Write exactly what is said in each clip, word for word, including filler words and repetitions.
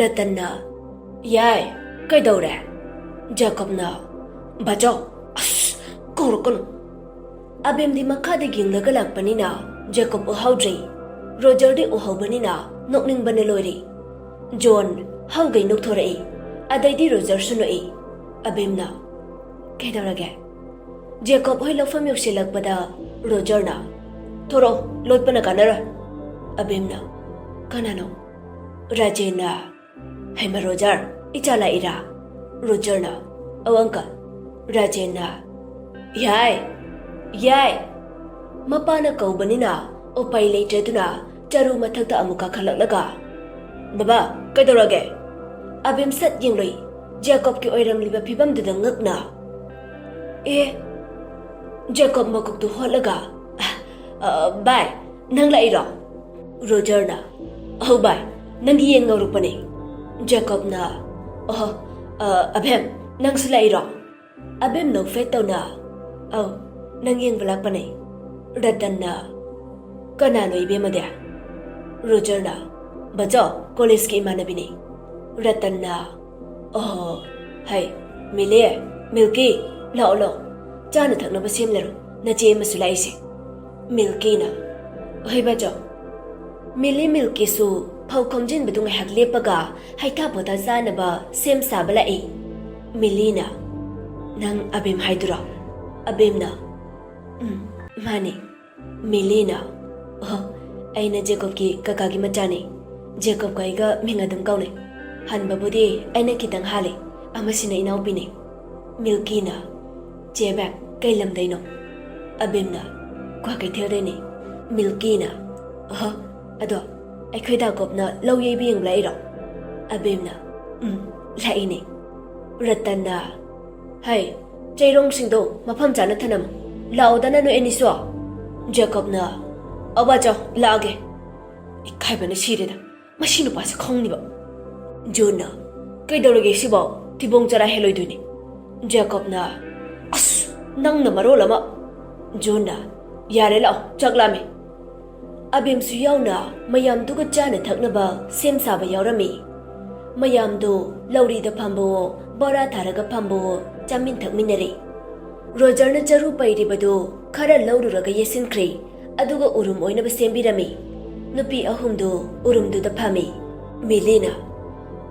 ꯔꯇꯟꯅ, "ꯌꯥꯏ, ꯀꯩꯗꯧꯔꯦ?" ꯖꯦꯀꯣꯕꯅ, "ꯕꯥꯆꯧ, ꯑꯁ, ꯀꯧꯔꯛꯀꯅꯨ!" ꯑꯕꯦꯝꯗꯤ ꯃꯈꯥꯗ ꯌꯦꯡꯂꯒ ꯂꯥꯛꯄꯅꯤꯅ ꯖꯦꯀꯣꯕ ꯎꯍꯧꯗ꯭ꯔꯦ꯫ ꯔꯣꯖꯔꯗꯤ ꯎꯍꯧꯕꯅꯤꯅ ꯅꯣꯛꯅꯤꯡꯕꯅ ꯂꯣꯏꯔꯦ꯫ ꯖꯣꯟ ꯍꯧꯒꯩ ꯅꯣꯛꯊꯣꯔꯛꯏ꯫ ꯑꯗꯩꯗꯤ ꯔꯣꯖꯔꯁꯨ ꯅꯣꯛꯏ꯫ ꯑꯕꯦꯝꯅ, "ꯀꯩꯗꯧꯔꯒꯦ?" ꯖꯦꯀꯣꯕ ꯍꯣꯏ ꯂꯧꯐꯝ ꯌꯧꯁꯤꯜꯂꯛꯄꯗ ꯔꯣꯖꯔꯅ, "ꯊꯣꯔꯛꯑꯣ, ꯂꯣꯠꯄꯅ ꯀꯥꯟꯅꯔꯣꯏ꯫" ꯑꯕꯦꯝꯅ, "ꯀꯅꯥꯅꯣ?" "ꯔꯥꯖꯦꯟꯅ꯫" "ꯍꯩꯃ ꯔꯣꯖꯔ, ꯏꯆꯥ ꯂꯥꯛꯏꯔꯥ?" ꯔꯣꯖꯔꯅ, "ꯑꯧ ꯑꯪꯀꯜ꯫" ꯔꯥꯖꯦꯟꯅ, "ꯌꯥꯏ, ꯌꯥꯏ!" ꯃꯄꯥꯅ ꯀꯧꯕꯅꯤꯅ ꯎꯄꯥꯏ ꯂꯩꯇ꯭ꯔꯗꯨꯅ ꯆꯔꯨ ꯃꯊꯛꯇ ꯑꯃꯨꯛ ꯀꯥꯈꯠꯂꯛꯂꯒ, "ꯕꯕꯥ, ꯀꯩꯗꯧꯔꯒꯦ?" ꯑꯕꯦꯝ ꯁꯠ ꯌꯦꯡꯂꯨꯏ꯫ ꯖꯦꯀꯣꯕꯀꯤ ꯑꯣꯏꯔꯝꯂꯤꯕ ꯐꯤꯕꯝꯗꯨꯗ ꯉꯛꯅ, "ꯑꯦ?" ꯖꯦꯀꯣꯕ ꯃꯀꯣꯛꯇꯨ ꯍꯣꯠꯂꯒ, "ꯑ, ꯚꯥꯏ, ꯅꯪ ꯂꯥꯛꯏꯔꯣ?" ꯔꯣꯖꯔꯅ, "ꯑꯧ ꯚꯥꯏ, ꯅꯪꯒꯤ ꯌꯦꯟ ꯉꯧꯔꯛꯄꯅꯦ꯫" ꯖꯦꯀꯣꯕꯅ, "ꯑꯣꯍꯣ, ꯑ, ꯑꯕꯦꯝ, ꯅꯪꯁꯨ ꯂꯥꯛꯏꯔꯣ?" ꯑꯕꯦꯝ ꯅꯧꯐꯦꯠ ꯇꯧꯅ, "ꯑꯧ, ꯅꯪ ꯌꯦꯡꯕ ꯂꯥꯛꯄꯅꯦ꯫" ꯔꯇꯟꯅ, "ꯀꯅꯥꯅꯣ ꯏꯕꯦꯝꯃꯗꯤ?" ꯔꯣꯖꯔꯅ, "ꯕꯥꯆꯧ, ꯀꯣꯂꯦꯖꯀꯤ ꯏꯃꯥꯟꯅꯕꯤꯅꯤ꯫" ꯔꯇꯟꯅ, "ꯑꯣꯍꯣ, ꯍꯩ, ꯃꯤꯂꯤ, ꯃꯤꯜꯀꯤ, ꯂꯥꯛꯑꯣ, ꯂꯥꯛꯑꯣ꯫ ꯆꯥꯅ ꯊꯛꯅꯕ ꯁꯦꯝꯂꯔꯣ, ꯅꯆꯦ ꯑꯃꯁꯨ ꯂꯥꯛꯏꯁꯦ꯫" ꯃꯤꯜꯀꯤꯅ, "ꯍꯣꯏ ꯕꯥꯆꯧ꯫" ꯃꯤꯂꯤ ꯃꯤꯜꯀꯤꯁꯨ ꯐꯧ ꯈꯣꯝꯖꯤꯟꯕꯗꯨ ꯉꯥꯏꯍꯥꯛ ꯂꯦꯞꯄꯒ ꯍꯩꯊꯥ ꯄꯣꯊꯥ ꯆꯥꯅꯕ ꯁꯦꯝ ꯁꯥꯕ ꯂꯥꯛꯏ꯫ ꯃꯤꯂꯤꯅ, "ꯅꯪ ꯑꯕꯦꯝ ꯍꯥꯏꯗꯨꯔꯣ?" ꯑꯕꯦꯝꯅ, "ꯎꯝ, ꯃꯥꯅꯤ꯫" ꯃꯤꯂꯤꯅ, "ꯑꯣ, ꯑꯩꯅ ꯖꯦꯀꯣꯕꯀꯤ ꯀꯀꯥꯒꯤ ꯃꯆꯥꯅꯤ꯫ ꯖꯦꯀꯣꯕꯀ ꯑꯩꯒ ꯃꯤꯡ ꯑꯗꯨꯝ ꯀꯧꯅꯩ꯫ ꯍꯟꯕꯕꯨꯗꯤ ꯑꯩꯅ ꯈꯤꯇꯪ ꯍꯥꯜꯂꯤ, ꯑꯃꯁꯤꯅ ꯏꯅꯥꯎꯄꯤꯅꯤ꯫" ꯃꯤꯜꯀꯤꯅ, "ꯆꯦ ꯑꯕꯦꯝ, ꯀꯩ ꯂꯝꯗꯩꯅꯣ?" ꯑꯕꯦꯝꯅ, "ꯀ꯭ꯋꯥꯀꯩꯊꯦꯜꯗꯩꯅꯤ꯫" ꯃꯤꯜꯀꯤꯅ, "ꯑꯣꯍꯣ, ꯑꯗꯣ ꯑꯩꯈꯣꯏ ꯗꯥ ꯀꯣꯞꯅ ꯂꯧ ꯌꯩꯕ ꯌꯦꯡꯕ ꯂꯥꯛꯏꯔꯣ?" ꯑꯕꯦꯝꯅ, "ꯎꯝ, ꯂꯥꯛꯏꯅꯦ꯫" ꯔꯇꯟꯅ, "ꯍꯩ, ꯆꯩꯔꯣꯡꯁꯤꯡꯗꯣ ꯃꯐꯝ ꯆꯥꯅ ꯊꯅꯝꯃꯨ꯫ ꯂꯥꯛꯑꯣꯗꯅ ꯅꯣꯏ ꯑꯅꯤꯁꯨ꯫" ꯖꯦꯀꯣꯕꯅ, "ꯑꯧ ꯕꯥꯆꯧ, ꯂꯥꯛꯑꯒꯦ꯫" ꯏꯀꯥꯏꯕꯅ ꯁꯤꯔꯦꯗ꯫ ꯃꯁꯤ ꯅꯨꯄꯥꯁꯦ ꯈꯪꯅꯤꯕ꯫ ꯖꯣꯟꯅ, "ꯀꯩꯗꯧꯔꯒꯦ ꯁꯤꯕꯣ? ꯊꯤꯕꯣꯡ ꯆꯔꯥ ꯍꯦꯜꯂꯣꯏꯗꯣꯏꯅꯤ꯫" ꯖꯦꯀꯣꯕꯅ, "ꯑꯁ, ꯅꯪꯅ ꯃꯔꯣꯜ ꯑꯃ꯫" ꯖꯣꯟꯅ, "ꯌꯥꯔꯦ, ꯂꯥꯛꯑꯣ, ꯆꯥꯛ ꯂꯥꯝꯃꯦ꯫" ꯑꯕꯦꯝꯁꯨ ꯌꯥꯎꯅ ꯃꯌꯥꯝꯗꯨꯒ ꯆꯥꯅ ꯊꯛꯅꯕ ꯁꯦꯝ ꯁꯥꯕ ꯌꯥꯎꯔꯝꯃꯤ꯫ ꯃꯌꯥꯝꯗꯨ ꯂꯧꯔꯤꯗ ꯐꯝꯕꯋꯣ, ꯕꯣꯔꯥ ꯊꯥꯔꯒ ꯐꯝꯕꯋꯣ, ꯆꯥꯃꯤꯟ ꯊꯛꯃꯤꯟꯅꯔꯦ꯫ ꯔꯣꯖꯔꯅ ꯆꯔꯨ ꯄꯩꯔꯤꯕꯗꯨ ꯈꯔ ꯂꯧꯔꯨꯔꯒ ꯌꯦꯠꯁꯤꯟꯈ꯭ꯔꯦ, ꯑꯗꯨꯒ ꯎꯔꯨꯝ ꯑꯣꯏꯅꯕ ꯁꯦꯝꯕꯤꯔꯝꯃꯤ꯫ ꯅꯨꯄꯤ ꯑꯍꯨꯝꯗꯨ ꯎꯔꯨꯝꯗꯨꯗ ꯐꯝꯃꯤ꯫ ꯃꯤꯂꯤꯅ,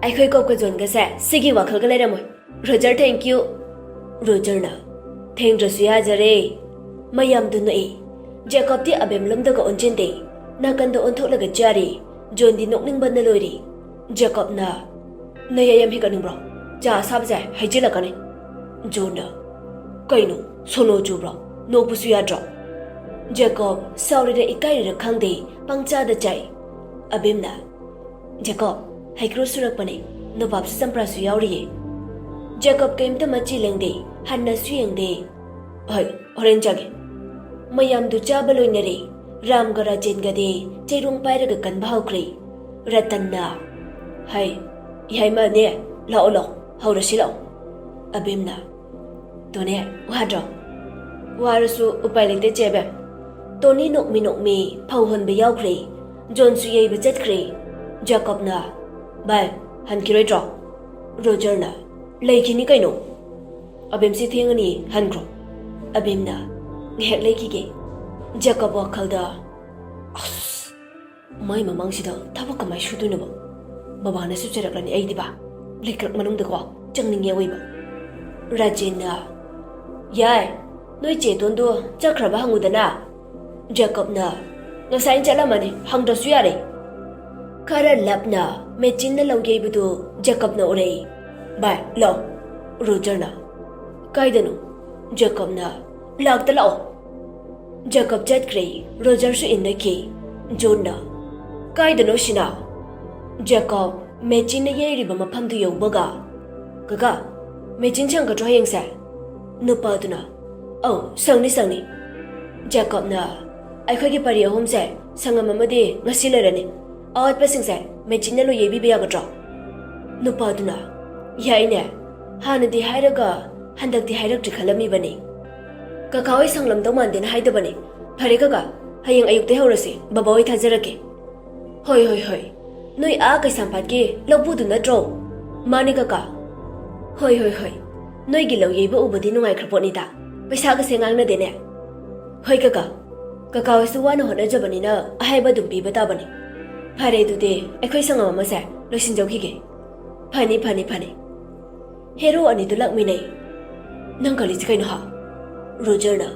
"ꯑꯩꯈꯣꯏ ꯀꯣꯞꯀ ꯖꯣꯟꯒꯁꯦ ꯁꯤꯒꯤ ꯋꯥꯈꯜꯒ ꯂꯩꯔꯝꯃꯣꯏ꯫ Roger, thank you!" ꯔꯣꯖꯔꯅ, "ꯊꯦꯡꯗ꯭ꯔꯁꯨ ꯌꯥꯖꯔꯦ꯫" ꯃꯌꯥꯝꯗꯨ ꯅꯣꯛꯏ꯫ ꯖꯦꯀꯣꯕꯇꯤ ꯑꯕꯦꯝꯂꯣꯝꯗꯒ ꯑꯣꯟꯁꯤꯟꯗꯦ꯫ ꯅꯥꯀꯟꯗ ꯑꯣꯟꯊꯣꯛꯂꯒ ꯆꯥꯔꯤ꯫ ꯖꯣꯟꯗꯤ ꯅꯣꯛꯅꯤꯡꯕꯅ ꯂꯣꯏꯔꯤ꯫ ꯖꯦꯀꯣꯕꯅ, "ꯅꯌꯥ ꯌꯥꯝ ꯍꯤꯒꯠꯅꯤꯡꯕ꯭ꯔꯣ? ꯆꯥ ꯑꯁꯥꯕꯁꯦ ꯍꯩꯖꯤꯜꯂꯛꯀꯅꯤ꯫" ꯖꯣꯟꯅ, "ꯀꯩꯅꯣ, ꯁꯣꯅꯣ ꯆꯨꯕ꯭ꯔꯣ? ꯅꯣꯛꯄꯁꯨ ꯌꯥꯗ꯭ꯔꯣ?" ꯖꯦꯀꯣꯕ ꯁꯥꯎꯔꯤꯔ ꯏꯀꯥꯏꯔꯤꯔ ꯈꯪꯗꯦ, ꯄꯪꯆꯥꯗ ꯆꯥꯏ꯫ ꯑꯕꯦꯝꯅ, "ꯖꯦꯀꯣꯕ, ꯍꯩꯀ꯭ꯔꯨ ꯁꯨꯔꯛꯄꯅꯦ, ꯅꯣꯕꯥꯞꯁꯨ ꯆꯝꯄ꯭ꯔꯥꯁꯨ ꯌꯥꯎꯔꯤꯌꯦ꯫" ꯖꯦꯀꯣꯕ ꯀꯩꯝꯇ ꯃꯆꯤ ꯂꯦꯡꯗꯦ, ꯍꯟꯅꯁꯨ ꯌꯦꯡꯗꯦ꯫ "ꯍꯣꯏ, ꯍꯣꯔꯦꯟ ꯆꯥꯒꯦ꯫" ꯃꯌꯥꯝꯗꯨ ꯆꯥꯕ ꯂꯣꯏꯅꯔꯦ꯫ ꯔꯥꯝꯒ ꯔꯥꯖꯦꯟꯒꯗꯤ ꯆꯩꯔꯣꯡ ꯄꯥꯏꯔꯒ ꯀꯟꯕ ꯍꯧꯈ꯭ꯔꯦ꯫ ꯔꯇꯟꯅ, "ꯍꯩ, ꯌꯥꯏꯃꯅꯦ, ꯂꯥꯛꯑꯣ, ꯂꯥꯛꯑꯣ, ꯍꯧꯔꯁꯤ ꯂꯥꯛꯑꯣ꯫" ꯑꯕꯦꯝꯅ, "ꯇꯣꯅꯦ, ꯋꯥꯗ꯭ꯔꯣ?" "ꯋꯥꯔꯁꯨ ꯎꯄꯥꯏ ꯂꯩꯇꯦ, ꯆꯦ ꯑꯕꯦꯝ꯫" ꯇꯣꯅꯤ ꯅꯣꯛꯃꯤ ꯅꯣꯛꯃꯤ ꯐꯧ ꯍꯣꯟꯕ ꯌꯥꯎꯈ꯭ꯔꯦ꯫ ꯖꯣꯟꯁꯨ ꯌꯩꯕ ꯆꯠꯈ꯭ꯔꯦ꯫ ꯖꯦꯀꯣꯕꯅ, "ꯚꯥꯏ, ꯍꯟꯈꯤꯔꯣꯏꯗ꯭ꯔꯣ?" ꯔꯣꯖꯔꯅ, "ꯂꯩꯈꯤꯅꯤ ꯀꯩꯅꯣ꯫ ꯑꯕꯦꯝꯁꯤ ꯊꯦꯡꯉꯅꯤ, ꯍꯟꯈ꯭ꯔꯣ꯫" ꯑꯕꯦꯝꯅ, "ꯉꯥꯏꯍꯥꯛ ꯂꯩꯈꯤꯒꯦ꯫" ꯖꯦꯀꯣꯕ ꯋꯥꯈꯜꯗ, "ꯑꯁ, ꯃꯥꯏ ꯃꯃꯥꯡꯁꯤꯗ ꯊꯕꯛ ꯀꯃꯥꯏ ꯁꯨꯗꯣꯏꯅꯣꯕ? ꯕꯕꯥꯅꯁꯨ ꯆꯩꯔꯛꯂꯅꯤ ꯑꯩꯗꯤꯕ꯫ ꯂꯩꯀ꯭ꯔꯛ ꯃꯅꯨꯡꯗꯀꯣ ꯆꯪꯅꯤꯡꯉꯦ ꯑꯣꯏꯕ꯫" ꯔꯥꯖꯦꯟꯅ, "ꯌꯥꯏ, ꯅꯣꯏ ꯆꯦꯇꯣꯟꯗꯣ ꯆꯠꯈ꯭ꯔꯕ ꯍꯪꯉꯨꯗꯅ꯫" ꯖꯦꯀꯣꯕꯅ, "ꯉꯁꯥꯏꯅ ꯆꯠꯂꯝꯃꯅꯤ, ꯍꯪꯗ꯭ꯔꯁꯨ ꯌꯥꯔꯦ꯫" ꯈꯔ ꯂꯥꯞꯅ ꯃꯦꯆꯤꯟꯅ ꯂꯧ ꯌꯩꯕꯗꯨ ꯖꯦꯀꯣꯕꯅ ꯎꯔꯛꯏ꯫ "ꯚꯥꯏ, ꯂꯥꯛꯑꯣ꯫" ꯔꯣꯖꯔꯅ, "ꯀꯥꯏꯗꯅꯣ?" ꯖꯦꯀꯣꯕꯅ, "ꯂꯥꯛꯇ ꯂꯥꯛꯑꯣ꯫" ꯖꯦꯀꯣꯕ ꯆꯠꯈ꯭ꯔꯦ꯫ ꯔꯣꯖꯔꯁꯨ ꯏꯟꯅꯈꯤ꯫ ꯖꯣꯟꯅ, "ꯀꯥꯏꯗꯅꯣ ꯁꯤꯅ?" ꯖꯦꯀꯣꯕ ꯃꯦꯆꯤꯟꯅ ꯌꯩꯔꯤꯕ ꯃꯐꯝꯗꯨ ꯌꯧꯕꯒ, "ꯀꯀꯥ, ꯃꯦꯆꯤꯟ ꯁꯪꯒꯗ꯭ꯔꯣ ꯍꯌꯦꯡꯁꯦ?" ꯅꯨꯄꯥꯗꯨꯅ, "ꯑꯧ, ꯁꯪꯅꯤ, ꯁꯪꯅꯤ꯫" ꯖꯦꯀꯣꯕꯅ, "ꯑꯩꯈꯣꯏꯒꯤ ꯄꯔꯤ ꯑꯍꯨꯝꯁꯦ ꯁꯪꯉꯝ ꯑꯃꯗꯤ ꯉꯁꯤ ꯂꯩꯔꯅꯤ꯫ ꯑꯋꯥꯠꯄꯁꯤꯡꯁꯦ ꯃꯦꯆꯤꯟꯅ ꯂꯣꯏ ꯌꯩꯕꯤꯕ ꯌꯥꯒꯗ꯭ꯔꯣ?" ꯅꯨꯄꯥꯗꯨꯅ, "ꯌꯥꯏꯅꯦ, ꯍꯥꯟꯅꯗꯤ ꯍꯥꯏꯔꯒ ꯍꯟꯗꯛꯇꯤ ꯍꯥꯏꯔꯛꯇ꯭ꯔꯤ ꯈꯜꯂꯝꯃꯤꯕꯅꯤ꯫ ꯀꯀꯥ ꯍꯣꯏ ꯁꯪꯂꯝꯗꯧ ꯃꯥꯟꯗꯦꯅ ꯍꯥꯏꯗꯕꯅꯤ꯫ ꯐꯔꯦ ꯀꯀꯥ, ꯍꯌꯦꯡ ꯑꯌꯨꯛꯇꯩ ꯍꯧꯔꯁꯤ, ꯕꯕꯥ ꯍꯣꯏ ꯊꯥꯖꯔꯛꯀꯦ꯫" "ꯍꯣꯏ, ꯍꯣꯏ, ꯍꯣꯏ꯫ ꯅꯣꯏ ꯑꯥ ꯀꯩꯁꯥꯝꯄꯥꯠꯀꯤ ꯂꯧꯄꯨꯗꯨ ꯅꯠꯇ꯭ꯔꯣ? ꯃꯥꯅꯦ ꯀꯀꯥ꯫ ꯍꯣꯏ ꯍꯣꯏ ꯍꯣꯏ, ꯅꯣꯏꯒꯤ ꯂꯧ ꯌꯩꯕ ꯎꯕꯗꯤ ꯅꯨꯡꯉꯥꯏꯈ꯭ꯔ ꯄꯣꯠꯅꯤꯗ꯫ ꯄꯩꯁꯥꯒꯁꯦ ꯉꯥꯡꯅꯗꯦꯅꯦ꯫ ꯍꯣꯏ ꯀꯀꯥ, ꯀꯀꯥ ꯍꯣꯏꯁꯨ ꯋꯥꯅ ꯍꯣꯠꯅꯖꯕꯅꯤꯅ ꯑꯍꯥꯏꯕ ꯑꯗꯨꯝ ꯄꯤꯕ ꯇꯥꯕꯅꯤ꯫ ꯐꯔꯦ, ꯑꯗꯨꯗꯤ ꯑꯩꯈꯣꯏ ꯁꯪꯒꯝ ꯑꯃꯁꯦ ꯂꯣꯏꯁꯤꯟꯖꯧꯈꯤꯒꯦ꯫ ꯐꯅꯤ ꯐꯅꯤ ꯐꯅꯤ꯫ ꯍꯦꯔꯣ ꯑꯅꯤꯗꯨ ꯂꯥꯛꯃꯤꯟꯅꯩ꯫ ꯅꯪ ꯈꯜꯂꯤꯁꯤ ꯀꯩꯅꯣ ꯍꯥ? ꯔꯣꯖꯔꯅ,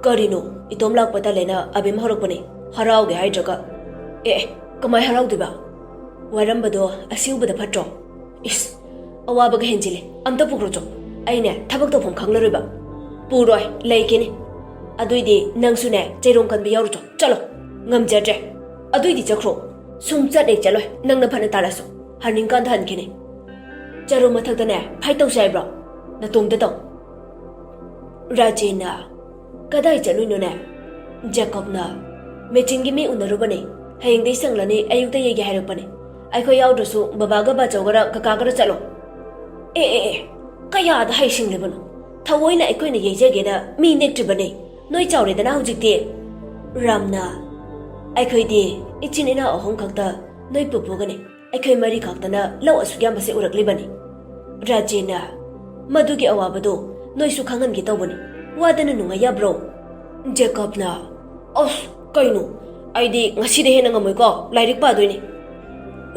ꯀꯔꯤꯅꯣ, ꯏꯇꯣꯝ ꯂꯥꯛꯄ ꯇꯜꯂꯦꯅ ꯑꯕꯦꯝ ꯍꯧꯔꯛꯄꯅꯦ, ꯍꯔꯥꯎꯒꯦ ꯍꯥꯏꯗ꯭ꯔꯒ꯫ ꯑꯦ ꯑꯦ, ꯀꯃꯥꯏ ꯍꯔꯥꯎꯗꯣꯏꯕ? ꯋꯥꯔꯝꯕꯗꯣ ꯑꯁꯤ ꯎꯕꯗ ꯐꯠꯇ꯭ꯔꯣ? ꯏꯁ, ꯑꯋꯥꯕꯒ ꯍꯦꯟꯖꯤꯜꯂꯦ꯫ ꯑꯝꯇ ꯄꯨꯈ꯭ꯔꯣꯆꯣ, ꯑꯩꯅꯦ ꯊꯕꯛ ꯇꯧꯐꯝ ꯈꯪꯂꯔꯣꯏꯕ꯫ ꯄꯨꯔꯣꯏ, ꯂꯩꯒꯦꯅꯦ꯫ ꯑꯗꯨꯏꯗꯤ ꯅꯪꯁꯨꯅꯦ ꯆꯩꯔꯣꯡ ꯀꯟꯕ ꯌꯥꯎꯔꯨꯆꯣ, ꯆꯠꯂꯣ꯫ ꯉꯝꯖꯗ꯭ꯔꯦ꯫ ꯑꯗꯨꯏꯗꯤ ꯆꯠꯈ꯭ꯔꯣ꯫ ꯁꯨꯝ ꯆꯠ ꯍꯦꯛ ꯆꯠꯂꯣꯏ, ꯅꯪꯅ ꯐꯅ ꯇꯥꯜꯂꯁꯨ꯫ ꯍꯟꯅꯤꯡꯀꯥꯟꯗ ꯍꯟꯈꯤꯅꯤ꯫ ꯆꯔꯨ ꯃꯊꯛꯇꯅꯦ ꯐꯥꯏꯠ ꯇꯧꯁꯦ ꯍꯥꯏꯕ꯭ꯔꯣ? ꯅꯇꯣꯝꯇ ꯇꯧ꯫ ꯔꯥꯖꯦꯟꯅ, ꯀꯗꯥꯏ ꯆꯠꯂꯨꯏꯅꯣꯅꯦ? ꯖꯦꯀꯣꯕꯅ, ꯃꯦꯆꯤꯟꯒꯤ ꯃꯤ ꯎꯅꯔꯨꯕꯅꯦ꯫ ꯍꯌꯦꯡꯗꯩ ꯁꯪꯂꯅꯤ, ꯑꯌꯨꯛꯇ ꯌꯩꯒꯦ ꯍꯥꯏꯔꯛꯄꯅꯦ꯫ ꯑꯩꯈꯣꯏ ꯌꯥꯎꯗ꯭ꯔꯁꯨ ꯕꯕꯥꯒ ꯕꯥꯆꯧꯒꯔ ꯀꯀꯥꯒꯔ ꯆꯠꯂꯣ꯫ ꯑꯦ ꯑꯦ ꯑꯦ, ꯀꯌꯥꯗ ꯍꯩꯁꯤꯡꯂꯤꯕꯅꯣ? ꯊꯑꯣꯏꯅ ꯑꯩꯈꯣꯏꯅ ꯌꯩꯖꯒꯦꯅ ꯃꯤ ꯅꯦꯛꯇ꯭ꯔꯤꯕꯅꯦ꯫ ꯅꯣꯏ ꯆꯥꯎꯔꯦꯗꯅ ꯍꯧꯖꯤꯛꯇꯤ꯫ ꯔꯥꯝꯅ, ꯑꯩꯈꯣꯏꯗꯤ ꯏꯆꯤꯟ ꯏꯅꯥꯎ ꯑꯍꯨꯝ ꯈꯛꯇ, ꯅꯣꯏ ꯄꯨꯄꯨꯒꯅꯦ꯫ ꯑꯩꯈꯣꯏ ꯃꯔꯤ ꯈꯛꯇꯅ ꯂꯧ ꯑꯁꯨꯛ ꯌꯥꯝꯕꯁꯦ ꯎꯔꯛꯂꯤꯕꯅꯤ꯫ ꯔꯥꯖꯦꯟꯅ, ꯃꯗꯨꯒꯤ ꯑꯋꯥꯕꯗꯣ ꯅꯣꯏꯁꯨ ꯈꯪꯍꯟꯒꯦ ꯇꯧꯕꯅꯤ꯫ ꯋꯥꯗꯅ ꯅꯨꯡꯉꯥꯏ ꯌꯥꯕ꯭ꯔꯣ? ꯖꯦꯀꯣꯕꯅ, ꯑꯁ, ꯀꯩꯅꯣ? ꯑꯩꯗꯤ ꯉꯁꯤꯗ ꯍꯦꯟꯅ ꯉꯝꯃꯣꯏꯀꯣ, ꯂꯥꯏꯔꯤꯛ ꯄꯥꯗꯣꯏꯅꯤ꯫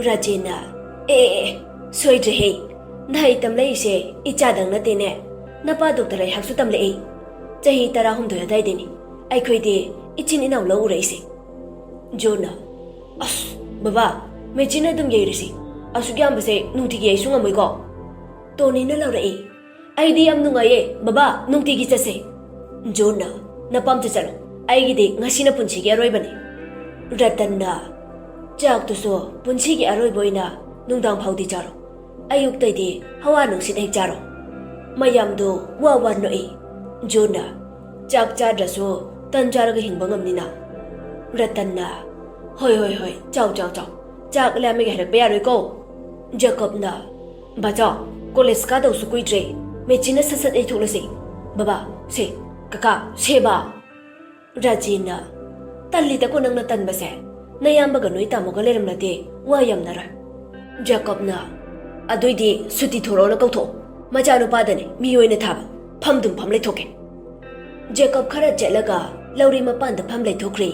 ꯔꯥꯖꯦꯟꯅ, ꯑꯦ ꯑꯦ ꯑꯦ, ꯁꯣꯏꯗ꯭ꯔꯦꯍꯦ꯫ ꯅꯍꯩ ꯇꯝꯂꯛꯏꯁꯦ ꯏꯆꯥꯗꯪ ꯅꯠꯇꯦꯅꯦ, ꯅꯄꯥ ꯗꯣꯛꯇꯔ ꯑꯩꯍꯥꯛꯁꯨ ꯇꯝꯂꯛꯏ꯫ ꯆꯍꯤ ꯇꯔꯥꯍꯨꯝꯗꯣꯏ ꯑꯗꯥꯏꯗꯩꯅꯤ꯫ ꯑꯩꯈꯣꯏꯗꯤ ꯏꯆꯤꯟ ꯏꯅꯥꯎ ꯂꯧ ꯎꯔꯛꯏꯁꯦ꯫ ꯖꯣꯟꯅ, ꯑꯁ, ꯕꯕꯥ, ꯃꯦꯆꯤꯟ ꯑꯗꯨꯝ ꯌꯩꯔꯁꯤ꯫ ꯑꯁꯨꯛ ꯌꯥꯝꯕꯁꯦ ꯅꯨꯡꯇꯤꯒꯤ ꯌꯩꯁꯨ ꯉꯝꯃꯣꯏꯀꯣ꯫ ꯇꯣꯅꯤꯅ ꯂꯥꯎꯔꯛꯏ, ꯑꯩꯗꯤ ꯌꯥꯝ ꯅꯨꯡꯉꯥꯏꯌꯦ, ꯕꯕꯥ, ꯅꯨꯡꯇꯤꯒꯤ ꯆꯠꯁꯦ꯫ ꯖꯣꯟꯅ, ꯅꯄꯥꯝ ꯆꯠꯆꯠꯂꯣ, ꯑꯩꯒꯤꯗꯤ ꯉꯁꯤꯅ ꯄꯨꯟꯁꯤꯒꯤ ꯑꯔꯣꯏꯕꯅꯤ꯫ ꯔꯇꯟꯅ, ꯆꯥꯛꯇꯨꯁꯨ ꯄꯨꯟꯁꯤꯒꯤ ꯑꯔꯣꯏꯕ ꯑꯣꯏꯅ ꯅꯨꯡꯗꯥꯡ ꯐꯥꯎꯗꯤ ꯆꯥꯔꯣ, ꯑꯌꯨꯛꯇꯩꯗꯤ ꯍꯋꯥ ꯅꯨꯡꯁꯤꯠ ꯍꯦꯛ ꯆꯥꯔꯣ꯫ ꯃꯌꯥꯝꯗꯨ ꯋꯥ ꯋꯥ ꯅꯣꯛꯏ꯫ ꯖꯣꯟꯅ, ꯆꯥꯛ ꯆꯥꯗ꯭ꯔꯁꯨ ꯇꯟ ꯆꯥꯔꯒ ꯍꯤꯡꯕ ꯉꯝꯅꯤꯅ꯫ ꯔꯇꯟꯅ, ꯍꯣꯏ ꯍꯣꯏ ꯍꯣꯏ, ꯆꯥꯎ ꯆꯥꯎ ꯆꯥꯎ, ꯆꯥꯛ ꯂꯥꯝꯃꯦꯒ ꯍꯥꯏꯔꯛꯄ ꯌꯥꯔꯣꯏꯀꯣ꯫ ꯖꯦꯀꯣꯕꯅ, ꯕꯥꯆꯧ, ꯀꯣꯂꯦꯖ ꯀꯥꯗꯧꯁꯨ ꯀꯨꯏꯗ꯭ꯔꯦ, ꯃꯦꯆꯤꯟꯅ ꯁꯠ ꯁꯠ ꯌꯩꯊꯣꯛꯂꯁꯤ꯫ ꯕꯕꯥ, ꯁꯦ, ꯀꯀꯥ, ꯁꯦꯕꯥ꯫ ꯔꯥꯖꯦꯟꯅ, ꯇꯜꯂꯤꯗꯀꯣ ꯅꯪꯅ ꯇꯟꯕꯁꯦ, ꯅꯌꯥꯝꯕꯒ ꯅꯣꯏ ꯇꯥꯃꯣꯒ ꯂꯩꯔꯝꯂꯗꯤ ꯋꯥ ꯌꯥꯝꯅꯔꯣꯏ꯫ ꯖꯦꯀꯣꯕꯅ, "ꯑꯗꯨꯏꯗꯤ ꯁꯨꯇꯤ ꯊꯣꯔꯛꯑꯣꯅ ꯀꯧꯊꯣꯛꯑꯣ꯫ ꯃꯆꯥꯅꯨꯄꯥꯗꯅꯦ ꯃꯤ ꯑꯣꯏꯅ ꯊꯥꯕ꯫ ꯐꯝꯗꯨꯝ ꯐꯝ ꯂꯩꯊꯣꯛꯀꯦ꯫" ꯖꯦꯀꯣꯕ ꯈꯔ ꯆꯠꯂꯒ ꯂꯧꯔꯤ ꯃꯄꯥꯟꯗ ꯐꯝ ꯂꯩꯊꯣꯛꯈ꯭ꯔꯦ꯫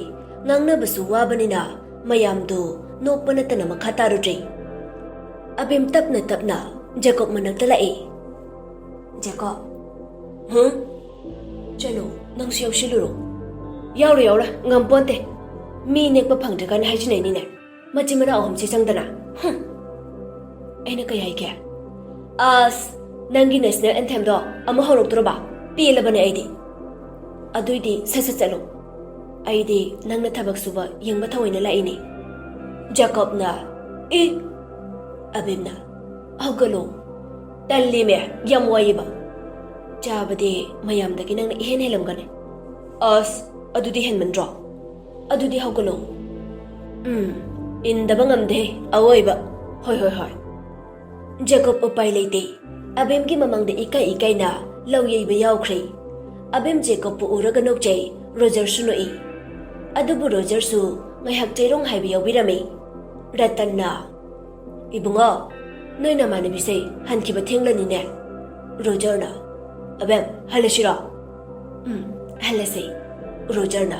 ꯉꯥꯡꯅꯕꯁꯨ ꯋꯥꯕꯅꯤꯅ ꯃꯌꯥꯝꯗꯨ ꯅꯣꯛꯄ ꯅꯠꯇꯅ ꯃꯈꯥ ꯇꯥꯔꯨꯗ꯭ꯔꯦ꯫ ꯑꯕꯦꯝ ꯇꯞꯅ ꯇꯞꯅ ꯖꯦꯀꯣꯕ ꯃꯅꯥꯛꯇ ꯂꯥꯛꯑꯦ꯫ "ꯖꯦꯀꯣꯕ꯫" "ꯍꯨꯝ?" "ꯆꯠꯂꯣ, ꯅꯪꯁꯨ ꯌꯥꯎꯁꯤꯜꯂꯨꯔꯣ꯫" "ꯌꯥꯎꯔꯣꯏ, ꯌꯥꯎꯔꯣꯏ, ꯉꯝꯄꯣꯟꯇꯦ꯫ ꯃꯤ ꯅꯦꯛꯄ ꯐꯪꯗ꯭ꯔꯤꯀꯥꯟ ꯍꯥꯏꯖꯤꯟꯅꯩꯅꯤꯅꯦ, ꯃꯆꯤꯟ ꯃꯅꯥꯎ ꯑꯍꯨꯝꯁꯤ ꯆꯪꯗꯅ꯫ ꯍꯨꯝ!" "ꯑꯩꯅ ꯀꯩ ꯍꯥꯏꯒꯦ?" "ꯑꯁ, ꯅꯪꯒꯤ ꯅꯦꯁꯅꯦꯜ ꯑꯦꯟꯊꯦꯝꯗꯣ ꯑꯃꯨꯛ ꯍꯧꯔꯛꯇꯣꯔꯕ? ꯄꯦꯜꯂꯕꯅꯦ ꯑꯩꯗꯤ꯫" "ꯑꯗꯨꯏꯗꯤ ꯁꯠ ꯁꯠ ꯆꯠꯂꯣ꯫ ꯑꯩꯗꯤ ꯅꯪꯅ ꯊꯕꯛ ꯁꯨꯕ ꯌꯦꯡꯕ ꯊꯑꯣꯏꯅ ꯂꯥꯛꯏꯅꯦ꯫" ꯖꯦꯀꯣꯕꯅ, "ꯑꯦ!" ꯑꯕꯦꯝꯅ, "ꯍꯧꯒꯠꯂꯣ꯫" "ꯇꯜꯂꯤꯃꯦ, ꯌꯥꯝ ꯋꯥꯏꯌꯦꯕ꯫ ꯆꯥꯕꯗꯤ ꯃꯌꯥꯝꯗꯒꯤ ꯅꯪꯅ ꯏꯍꯦꯟ ꯍꯦꯜꯂꯝꯒꯅꯤ꯫" "ꯑꯁ, ꯑꯗꯨꯗꯤ ꯍꯦꯟꯃꯟꯗ꯭ꯔꯣ?" "ꯑꯗꯨꯗꯤ ꯍꯧꯒꯠꯂꯣ꯫" "ꯎꯝ, ꯏꯟꯗꯕ ꯉꯝꯗꯦ, ꯑꯋꯣꯏꯕ꯫ ꯍꯣꯏ, ꯍꯣꯏ, ꯍꯣꯏ꯫" ꯖꯦꯀꯣꯕ ꯎꯄꯥꯏ ꯂꯩꯇꯦ꯫ ꯑꯕꯦꯝꯒꯤ ꯃꯃꯥꯡꯗ ꯏꯀꯥꯏ ꯏꯀꯥꯏꯅ ꯂꯧ ꯌꯩꯕ ꯌꯥꯎꯈ꯭ꯔꯦ꯫ ꯑꯕꯦꯝ ꯖꯦꯀꯣꯕꯄꯨ ꯎꯔꯒ ꯅꯣꯛꯆꯩ, ꯔꯣꯖꯔꯁꯨ ꯅꯣꯛꯏ꯫ ꯑꯗꯨꯕꯨ ꯔꯣꯖꯔꯁꯨ ꯉꯥꯏꯍꯥꯛ ꯆꯩꯔꯣꯡ ꯍꯥꯏꯕ ꯌꯥꯎꯕꯤꯔꯝꯃꯤ꯫ ꯔꯇꯟꯅ, "ꯏꯕꯨꯡꯉꯣ, ꯅꯣꯏ ꯅꯃꯥꯟꯅꯕꯤꯁꯦ ꯍꯟꯈꯤꯕ ꯊꯦꯡꯂꯅꯤꯅꯦ꯫" ꯔꯣꯖꯔꯅ, "ꯑꯕꯦꯝ, ꯍꯜꯂꯁꯤꯔꯣ?" "ꯎꯝ, ꯍꯜꯂꯁꯦ꯫" ꯔꯣꯖꯔꯅ,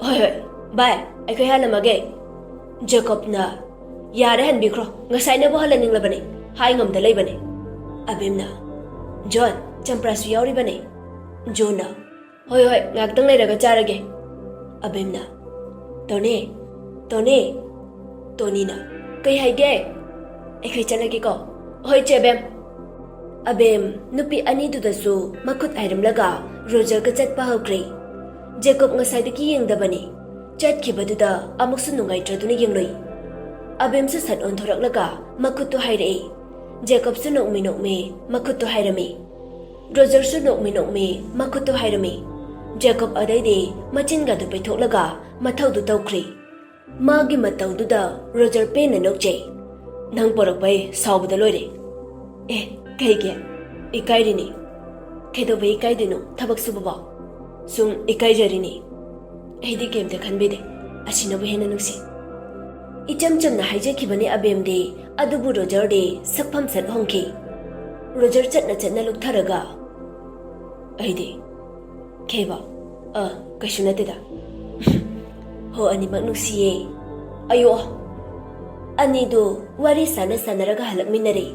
"ꯍꯣꯏ, ꯍꯣꯏ, ꯕꯥꯏ, ꯑꯩꯈꯣꯏ ꯍꯜꯂꯝꯃꯒꯦ꯫" ꯖꯦꯀꯣꯕꯅ, "ꯌꯥꯔꯦ, ꯍꯟꯕꯤꯈ꯭ꯔꯣ, ꯉꯁꯥꯏꯅꯕꯨ ꯍꯜꯍꯟꯅꯤꯡꯂꯕꯅꯦ, ꯍꯥꯏ ꯉꯝꯗ ꯂꯩꯕꯅꯦ꯫" ꯑꯕꯦꯝꯅ, "ꯖꯣꯟ, ꯆꯝꯄ꯭ꯔꯥꯁꯨ ꯌꯥꯎꯔꯤꯕꯅꯦ꯫" ꯖꯣꯟꯅ, "ꯍꯣꯏ, ꯍꯣꯏ, ꯉꯥꯏꯍꯥꯛꯇꯪ ꯂꯩꯔꯒ ꯆꯥꯔꯒꯦ꯫" ꯑꯕꯦꯝꯅ, "ꯇꯣꯅꯤ, ꯇꯣꯅꯤ꯫" ꯇꯣꯅꯤꯅ, "ꯀꯩ ꯍꯥꯏꯒꯦ?" "ꯑꯩꯈꯣꯏ ꯆꯠꯂꯒꯦꯀꯣ꯫" "ꯍꯣꯏ, ꯆꯦ ꯑꯕꯦꯝ꯫" ꯑꯕꯦꯝ ꯅꯨꯄꯤ ꯑꯅꯤꯗꯨꯗꯁꯨ ꯃꯈꯨꯠ ꯍꯥꯏꯔꯝꯂꯒ ꯔꯣꯖꯔꯒ ꯆꯠꯄ ꯍꯧꯈ꯭ꯔꯦ꯫ ꯖꯦꯀꯣꯕ ꯉꯁꯥꯏꯗꯒꯤ ꯌꯦꯡꯗꯕꯅꯤ꯫ ꯆꯠꯈꯤꯕꯗꯨꯗ ꯑꯃꯨꯛꯁꯨ ꯅꯨꯡꯉꯥꯏꯇ꯭ꯔꯗꯨꯅ ꯌꯦꯡꯂꯨꯏ꯫ ꯑꯕꯦꯝꯁꯨ ꯁꯠ ꯑꯣꯟꯊꯣꯔꯛꯂꯒ ꯃꯈꯨꯠꯇꯨ ꯍꯥꯏꯔꯛꯏ꯫ ꯖꯦꯀꯣꯕꯁꯨ ꯅꯣꯛꯃꯤ ꯅꯣꯛꯃꯤ ꯃꯈꯨꯠꯇꯨ ꯍꯥꯏꯔꯝꯃꯤ꯫ ꯔꯣꯖꯔꯁꯨ ꯅꯣꯛꯃꯤ ꯅꯣꯛꯃꯤ ꯃꯈꯨꯠꯇꯨ ꯍꯥꯏꯔꯝꯃꯤ꯫ ꯖꯦꯀꯣꯕ ꯑꯗꯩꯗꯤ ꯃꯆꯤꯟꯒꯗꯨ ꯄꯩꯊꯣꯛꯂꯒ ꯃꯊꯧꯗꯨ ꯇꯧꯈ꯭ꯔꯦ꯫ ꯃꯥꯒꯤ ꯃꯇꯧꯗꯨꯗ ꯔꯣꯖꯔ ꯄꯦꯟꯅ ꯅꯣꯛꯆꯩ꯫ "ꯅꯪ ꯄꯣꯔꯛꯄꯩ ꯁꯥꯎꯕꯗ ꯂꯣꯏꯔꯦ꯫" "ꯑꯦ, ꯀꯩꯒꯤ?" "ꯏꯀꯥꯏꯔꯤꯅꯤ꯫" "ꯀꯩꯗꯧꯕꯩ ꯏꯀꯥꯏꯗꯣꯏꯅꯣ, ꯊꯕꯛ ꯁꯨꯕꯕꯣ?" "ꯁꯨꯝ ꯏꯀꯥꯏꯖꯔꯤꯅꯤ꯫" "ꯑꯩꯗꯤ ꯀꯩꯝꯇ ꯈꯟꯕꯤꯗꯦ, ꯑꯁꯤꯅꯕꯨ ꯍꯦꯟꯅ ꯅꯨꯡꯁꯤ꯫" ꯏꯆꯝ ꯆꯝꯅ ꯍꯥꯏꯖꯈꯤꯕꯅꯤ ꯑꯕꯦꯝꯗꯤ, ꯑꯗꯨꯕꯨ ꯔꯣꯖꯔꯗꯤ ꯁꯛꯐꯝ ꯁꯠ ꯍꯣꯡꯈꯤ꯫ ꯔꯣꯖꯔ ꯆꯠꯅ ꯆꯠꯅ ꯂꯨꯞꯊꯔꯒ, "ꯑꯩꯗꯤ ꯈꯦꯕ, ꯑ, ꯀꯩꯁꯨ ꯅꯠꯇꯦꯗ꯫ ꯍꯣ, ꯑꯅꯤꯃꯛ ꯅꯨꯡꯁꯤꯌꯦ꯫ ꯑꯌꯣ!" ꯑꯅꯤꯗꯨ ꯋꯥꯔꯤ ꯁꯥꯟꯅ ꯁꯥꯟꯅꯔꯒ ꯍꯜꯂꯛꯃꯤꯟꯅꯔꯦ꯫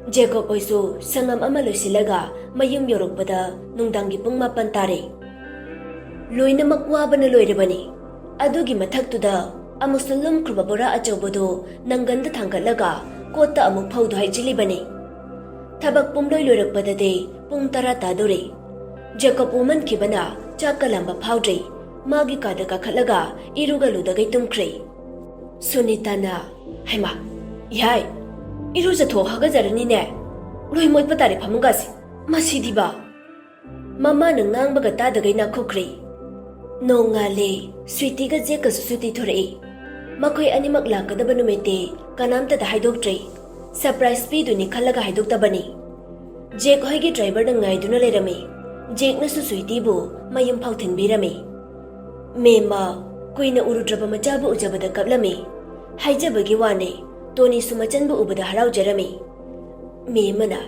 ꯖꯦꯀꯣꯕ ꯍꯣꯏꯁꯨ ꯁꯪꯉꯝ ꯑꯃ ꯂꯣꯏꯁꯤꯜꯂꯒ ꯃꯌꯨꯝ ꯌꯧꯔꯛꯄꯗ ꯅꯨꯡꯗꯥꯡꯒꯤ ꯄꯨꯡ ꯃꯥꯄꯟ ꯇꯥꯔꯦ꯫ ꯂꯣꯏꯅꯃꯛ ꯋꯥꯕꯅ ꯂꯣꯏꯔꯕꯅꯤ꯫ ꯑꯗꯨꯒꯤ ꯃꯊꯛꯇꯨꯗ ꯑꯃꯨꯛꯁꯨ ꯂꯨꯝꯈ꯭ꯔꯕ ꯕꯣꯔꯥ ꯑꯆꯧꯕꯗꯨ ꯅꯪꯒꯟꯗ ꯊꯥꯡꯒꯠꯂꯒ ꯀꯣꯠꯇ ꯑꯃꯨꯛ ꯐꯧꯗꯨ ꯍꯩꯖꯤꯜꯂꯤꯕꯅꯤ꯫ ꯊꯕꯛ ꯄꯨꯝꯂꯣꯏ ꯂꯣꯏꯔꯛꯄꯗꯗꯤ ꯄꯨꯡ ꯇꯔꯥ ꯇꯥꯗꯣꯔꯦ꯫ ꯖꯦꯀꯣꯕ ꯋꯥꯃꯟꯈꯤꯕꯅ ꯆꯥꯛꯀ ꯂꯥꯝꯕ ꯐꯥꯎꯗ꯭ꯔꯦ꯫ ꯃꯥꯒꯤ ꯀꯥꯗ ꯀꯥꯈꯠꯂꯒ ꯏꯔꯨꯒ ꯂꯨꯗꯒꯩ ꯇꯨꯝꯈ꯭ꯔꯦ꯫ ꯁꯨꯅꯤꯇꯥꯅ, "ꯍꯩꯃꯥ, ꯏꯍꯥꯏ, ꯏꯔꯨꯖꯊꯣꯛ ꯍꯥꯒꯖꯔꯅꯤꯅꯦ꯫ ꯂꯣꯏ ꯃꯣꯠꯄ ꯇꯥꯔꯦ ꯐꯃꯨꯡꯒꯁꯦ꯫ ꯃꯁꯤꯗꯤꯕ!" ꯃꯃꯥꯅ ꯉꯥꯡꯕꯒ ꯇꯥꯗꯒꯩ ꯅꯥꯈꯣꯛꯈ꯭ꯔꯦ꯫ ꯅꯣꯡꯉꯥꯜꯂꯦ, ꯁ꯭ꯋꯤꯇꯤꯒ ꯖꯦꯛꯀꯁꯨ ꯁꯨꯇꯤ ꯊꯣꯔꯛꯏ꯫ ꯃꯈꯣꯏ ꯑꯅꯤꯃꯛ ꯂꯥꯛꯀꯗꯕ ꯅꯨꯃꯤꯠꯇꯤ ꯀꯅꯥꯝꯇꯗ ꯍꯥꯏꯗꯣꯛꯇ꯭ꯔꯦ꯫ ꯁꯔꯄ꯭ꯔꯥꯏꯖ ꯄꯤꯗꯣꯏꯅꯤ ꯈꯜꯂꯒ ꯍꯥꯏꯗꯣꯛꯇꯕꯅꯤ꯫ ꯖꯦꯛ ꯍꯣꯏꯒꯤ ꯗ꯭ꯔꯥꯏꯚꯔꯅ ꯉꯥꯏꯗꯨꯅ ꯂꯩꯔꯝꯃꯤ꯫ ꯖꯦꯛꯅꯁꯨ ꯁ꯭ꯋꯤꯇꯤꯕꯨ ꯃꯌꯨꯝ ꯐꯥꯎ ꯊꯤꯟꯕꯤꯔꯝꯃꯤ꯫ ꯃꯦꯝꯃ ꯀꯨꯏꯅ ꯎꯔꯨꯗ꯭ꯔꯕ ꯃꯆꯥꯕꯨ ꯎꯖꯕꯗ ꯀꯞꯂꯝꯃꯤ꯫ ꯍꯥꯏꯖꯕꯒꯤ ꯋꯥꯅꯤ, ꯇꯣꯅꯤꯁꯨ ꯃꯆꯟꯕꯨ ꯎꯕꯗ ꯍꯔꯥꯎꯖꯔꯝꯃꯤ꯫ ꯃꯦꯝꯃꯅ,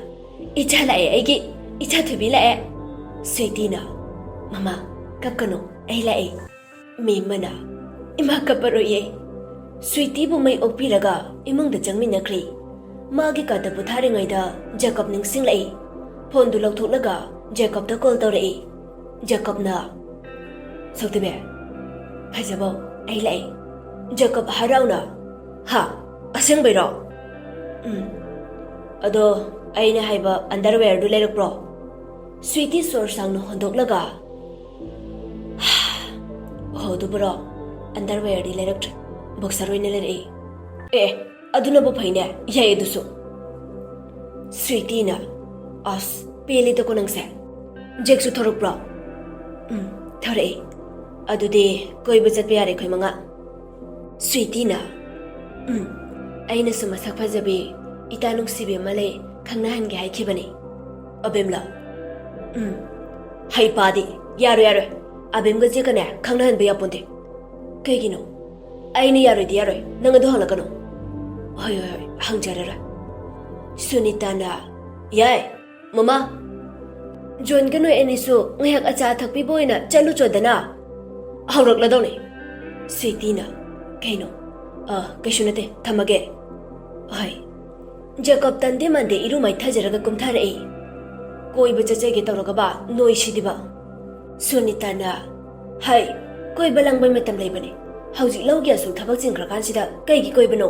"ꯏꯆꯥ ꯂꯥꯛꯑꯦ, ꯑꯩꯒꯤ ꯏꯆꯥ ꯊꯣꯏꯕꯤ ꯂꯥꯛꯑꯦ!" ꯁ꯭ꯋꯤꯇꯤꯅ, "ꯃꯃꯥ, ꯀꯞꯀꯅꯨ, ꯑꯩ ꯂꯥꯛꯑꯦ!" ꯃꯦꯝꯃꯅ, "ꯏꯃꯥ, ꯀꯞꯄꯔꯣꯏꯌꯦ!" ꯁ꯭ꯋꯤꯇꯤꯕꯨ ꯃꯩ ꯑꯣꯛꯄꯤꯔꯒ ꯏꯃꯨꯡꯗ ꯆꯪꯃꯤꯟꯅꯈ꯭ꯔꯦ꯫ ꯃꯥꯒꯤ ꯀꯥꯗ ꯄꯣꯊꯥꯔꯤꯉꯩꯗ ꯖꯦꯀꯣꯕ ꯅꯤꯡꯁꯤꯡꯂꯛꯏ꯫ ꯐꯣꯟꯗꯨ ꯂꯧꯊꯣꯛꯂꯒ ꯖꯦꯀꯣꯕꯇ ꯀꯣꯜ ꯇꯧꯔꯛꯏ꯫ ꯖꯦꯀꯣꯕꯅ, "ꯁꯛꯇꯕꯤ, ꯐꯖꯕꯧ, ꯑꯩ ꯂꯥꯛꯑꯦ!" ꯖꯦꯀꯣꯕ ꯍꯔꯥꯎꯅ, "ꯍꯥ? ꯑꯁꯦꯡꯕꯩꯔꯣ?" "ꯎꯝ꯫ ꯑꯗꯣ ꯑꯩꯅ ꯍꯥꯏꯕ ꯑꯟꯗꯔꯋꯦꯌꯔꯗꯨ ꯂꯩꯔꯛꯄ꯭ꯔꯣ?" ꯁ꯭ꯋꯤꯇꯤ ꯁꯣꯔ ꯁꯥꯡꯅ ꯍꯣꯟꯗꯣꯛꯂꯒ, "ꯍꯥ, ꯑꯣ, ꯑꯗꯨꯕꯨꯔꯣ? ꯑꯟꯗꯔꯋꯦꯌꯔꯗꯤ ꯂꯩꯔꯛꯇ꯭ꯔꯦ, ꯕꯣꯛꯁꯔ ꯑꯣꯏꯅ ꯂꯩꯔꯛꯏ꯫" "ꯑꯦ, ꯑꯗꯨꯅꯕꯨ ꯐꯩꯅꯦ, ꯌꯥꯏ ꯑꯗꯨꯁꯨ꯫" ꯁ꯭ꯋꯤꯇꯤꯅ, "ꯑꯁ, ꯄꯦꯜꯂꯤꯗꯀꯣ ꯅꯪꯁꯦ꯫ ꯖꯦꯛꯁꯨ ꯊꯣꯔꯛꯄ꯭ꯔꯣ?" "ꯎꯝ, ꯊꯣꯔꯛꯏ꯫ ꯑꯗꯨꯗꯤ ꯀꯣꯏꯕ ꯆꯠꯄ ꯌꯥꯔꯦ ꯑꯩꯈꯣꯏ ꯃꯉꯥ꯫" ꯁ꯭ꯋꯤꯇꯤꯅ, "ꯎꯝ, ꯑꯩꯅꯁꯨ ꯃꯁꯛ ꯐꯖꯕꯤ ꯏꯇꯥ ꯅꯨꯡꯁꯤꯕꯤ ꯑꯃ ꯂꯩ, ꯈꯪꯅꯍꯟꯒꯦ ꯍꯥꯏꯈꯤꯕꯅꯤ꯫" "ꯑꯕꯦꯝꯂ?" "ꯎꯝ꯫" "ꯍꯩꯄꯥꯗꯤ! ꯌꯥꯔꯣꯏ, ꯌꯥꯔꯣꯏ꯫ ꯑꯕꯦꯝꯒ ꯖꯦꯛꯀꯅꯦ ꯈꯪꯅꯍꯟꯕ ꯌꯥꯄꯣꯟꯇꯦ꯫" "ꯀꯩꯒꯤꯅꯣ?" ꯑꯩꯅ ꯌꯥꯔꯣꯏꯗꯤ ꯌꯥꯔꯣꯏ, ꯅꯪ ꯑꯗꯨ ꯍꯪꯂꯛꯀꯅꯨ꯫ ꯍꯣꯏ, ꯍꯣꯏ, ꯍꯣꯏ, ꯍꯪꯖꯔꯔꯣꯏ꯫ ꯁꯨꯅꯤꯇꯥꯅ, ꯌꯥꯏ, ꯃꯃꯥ꯫ ꯖꯣꯟꯒ ꯅꯣꯏ ꯑꯅꯤꯁꯨ ꯉꯥꯏꯍꯥꯛ ꯑꯆꯥ ꯊꯛꯄꯤꯕ ꯑꯣꯏꯅ ꯆꯠꯂꯨꯆꯣꯗꯅ꯫ ꯍꯧꯔꯛꯂꯗꯧꯅꯤ꯫ ꯁ꯭ꯋꯤꯇꯤꯅ, ꯀꯩꯅꯣ? ꯑ, ꯀꯩꯁꯨ ꯅꯠꯇꯦ, ꯊꯝꯃꯒꯦ꯫ ꯍꯣꯏ꯫ ꯖꯦꯀꯣꯕ ꯇꯟꯗꯦ ꯃꯥꯟꯗꯦ ꯏꯔꯨ ꯃꯥꯏꯊꯖꯔꯒ ꯀꯨꯝꯊꯔꯛꯏ꯫ ꯀꯣꯏꯕ ꯆꯠꯆꯒꯦ ꯇꯧꯔꯒꯕ ꯅꯣꯏꯁꯤꯗꯤꯕ꯫ ꯁꯨꯅꯤꯇꯥꯅ, ꯍꯩ, ꯀꯣꯏꯕ ꯂꯥꯡꯕꯩ ꯃꯇꯝ ꯂꯩꯕꯅꯦ꯫ ꯍꯧꯖꯤꯛ ꯂꯧꯒꯤ ꯑꯁꯨꯛ ꯊꯕꯛ ꯆꯤꯟꯈ꯭ꯔꯀꯥꯟꯁꯤꯗ ꯀꯩꯒꯤ ꯀꯣꯏꯕꯅꯣ?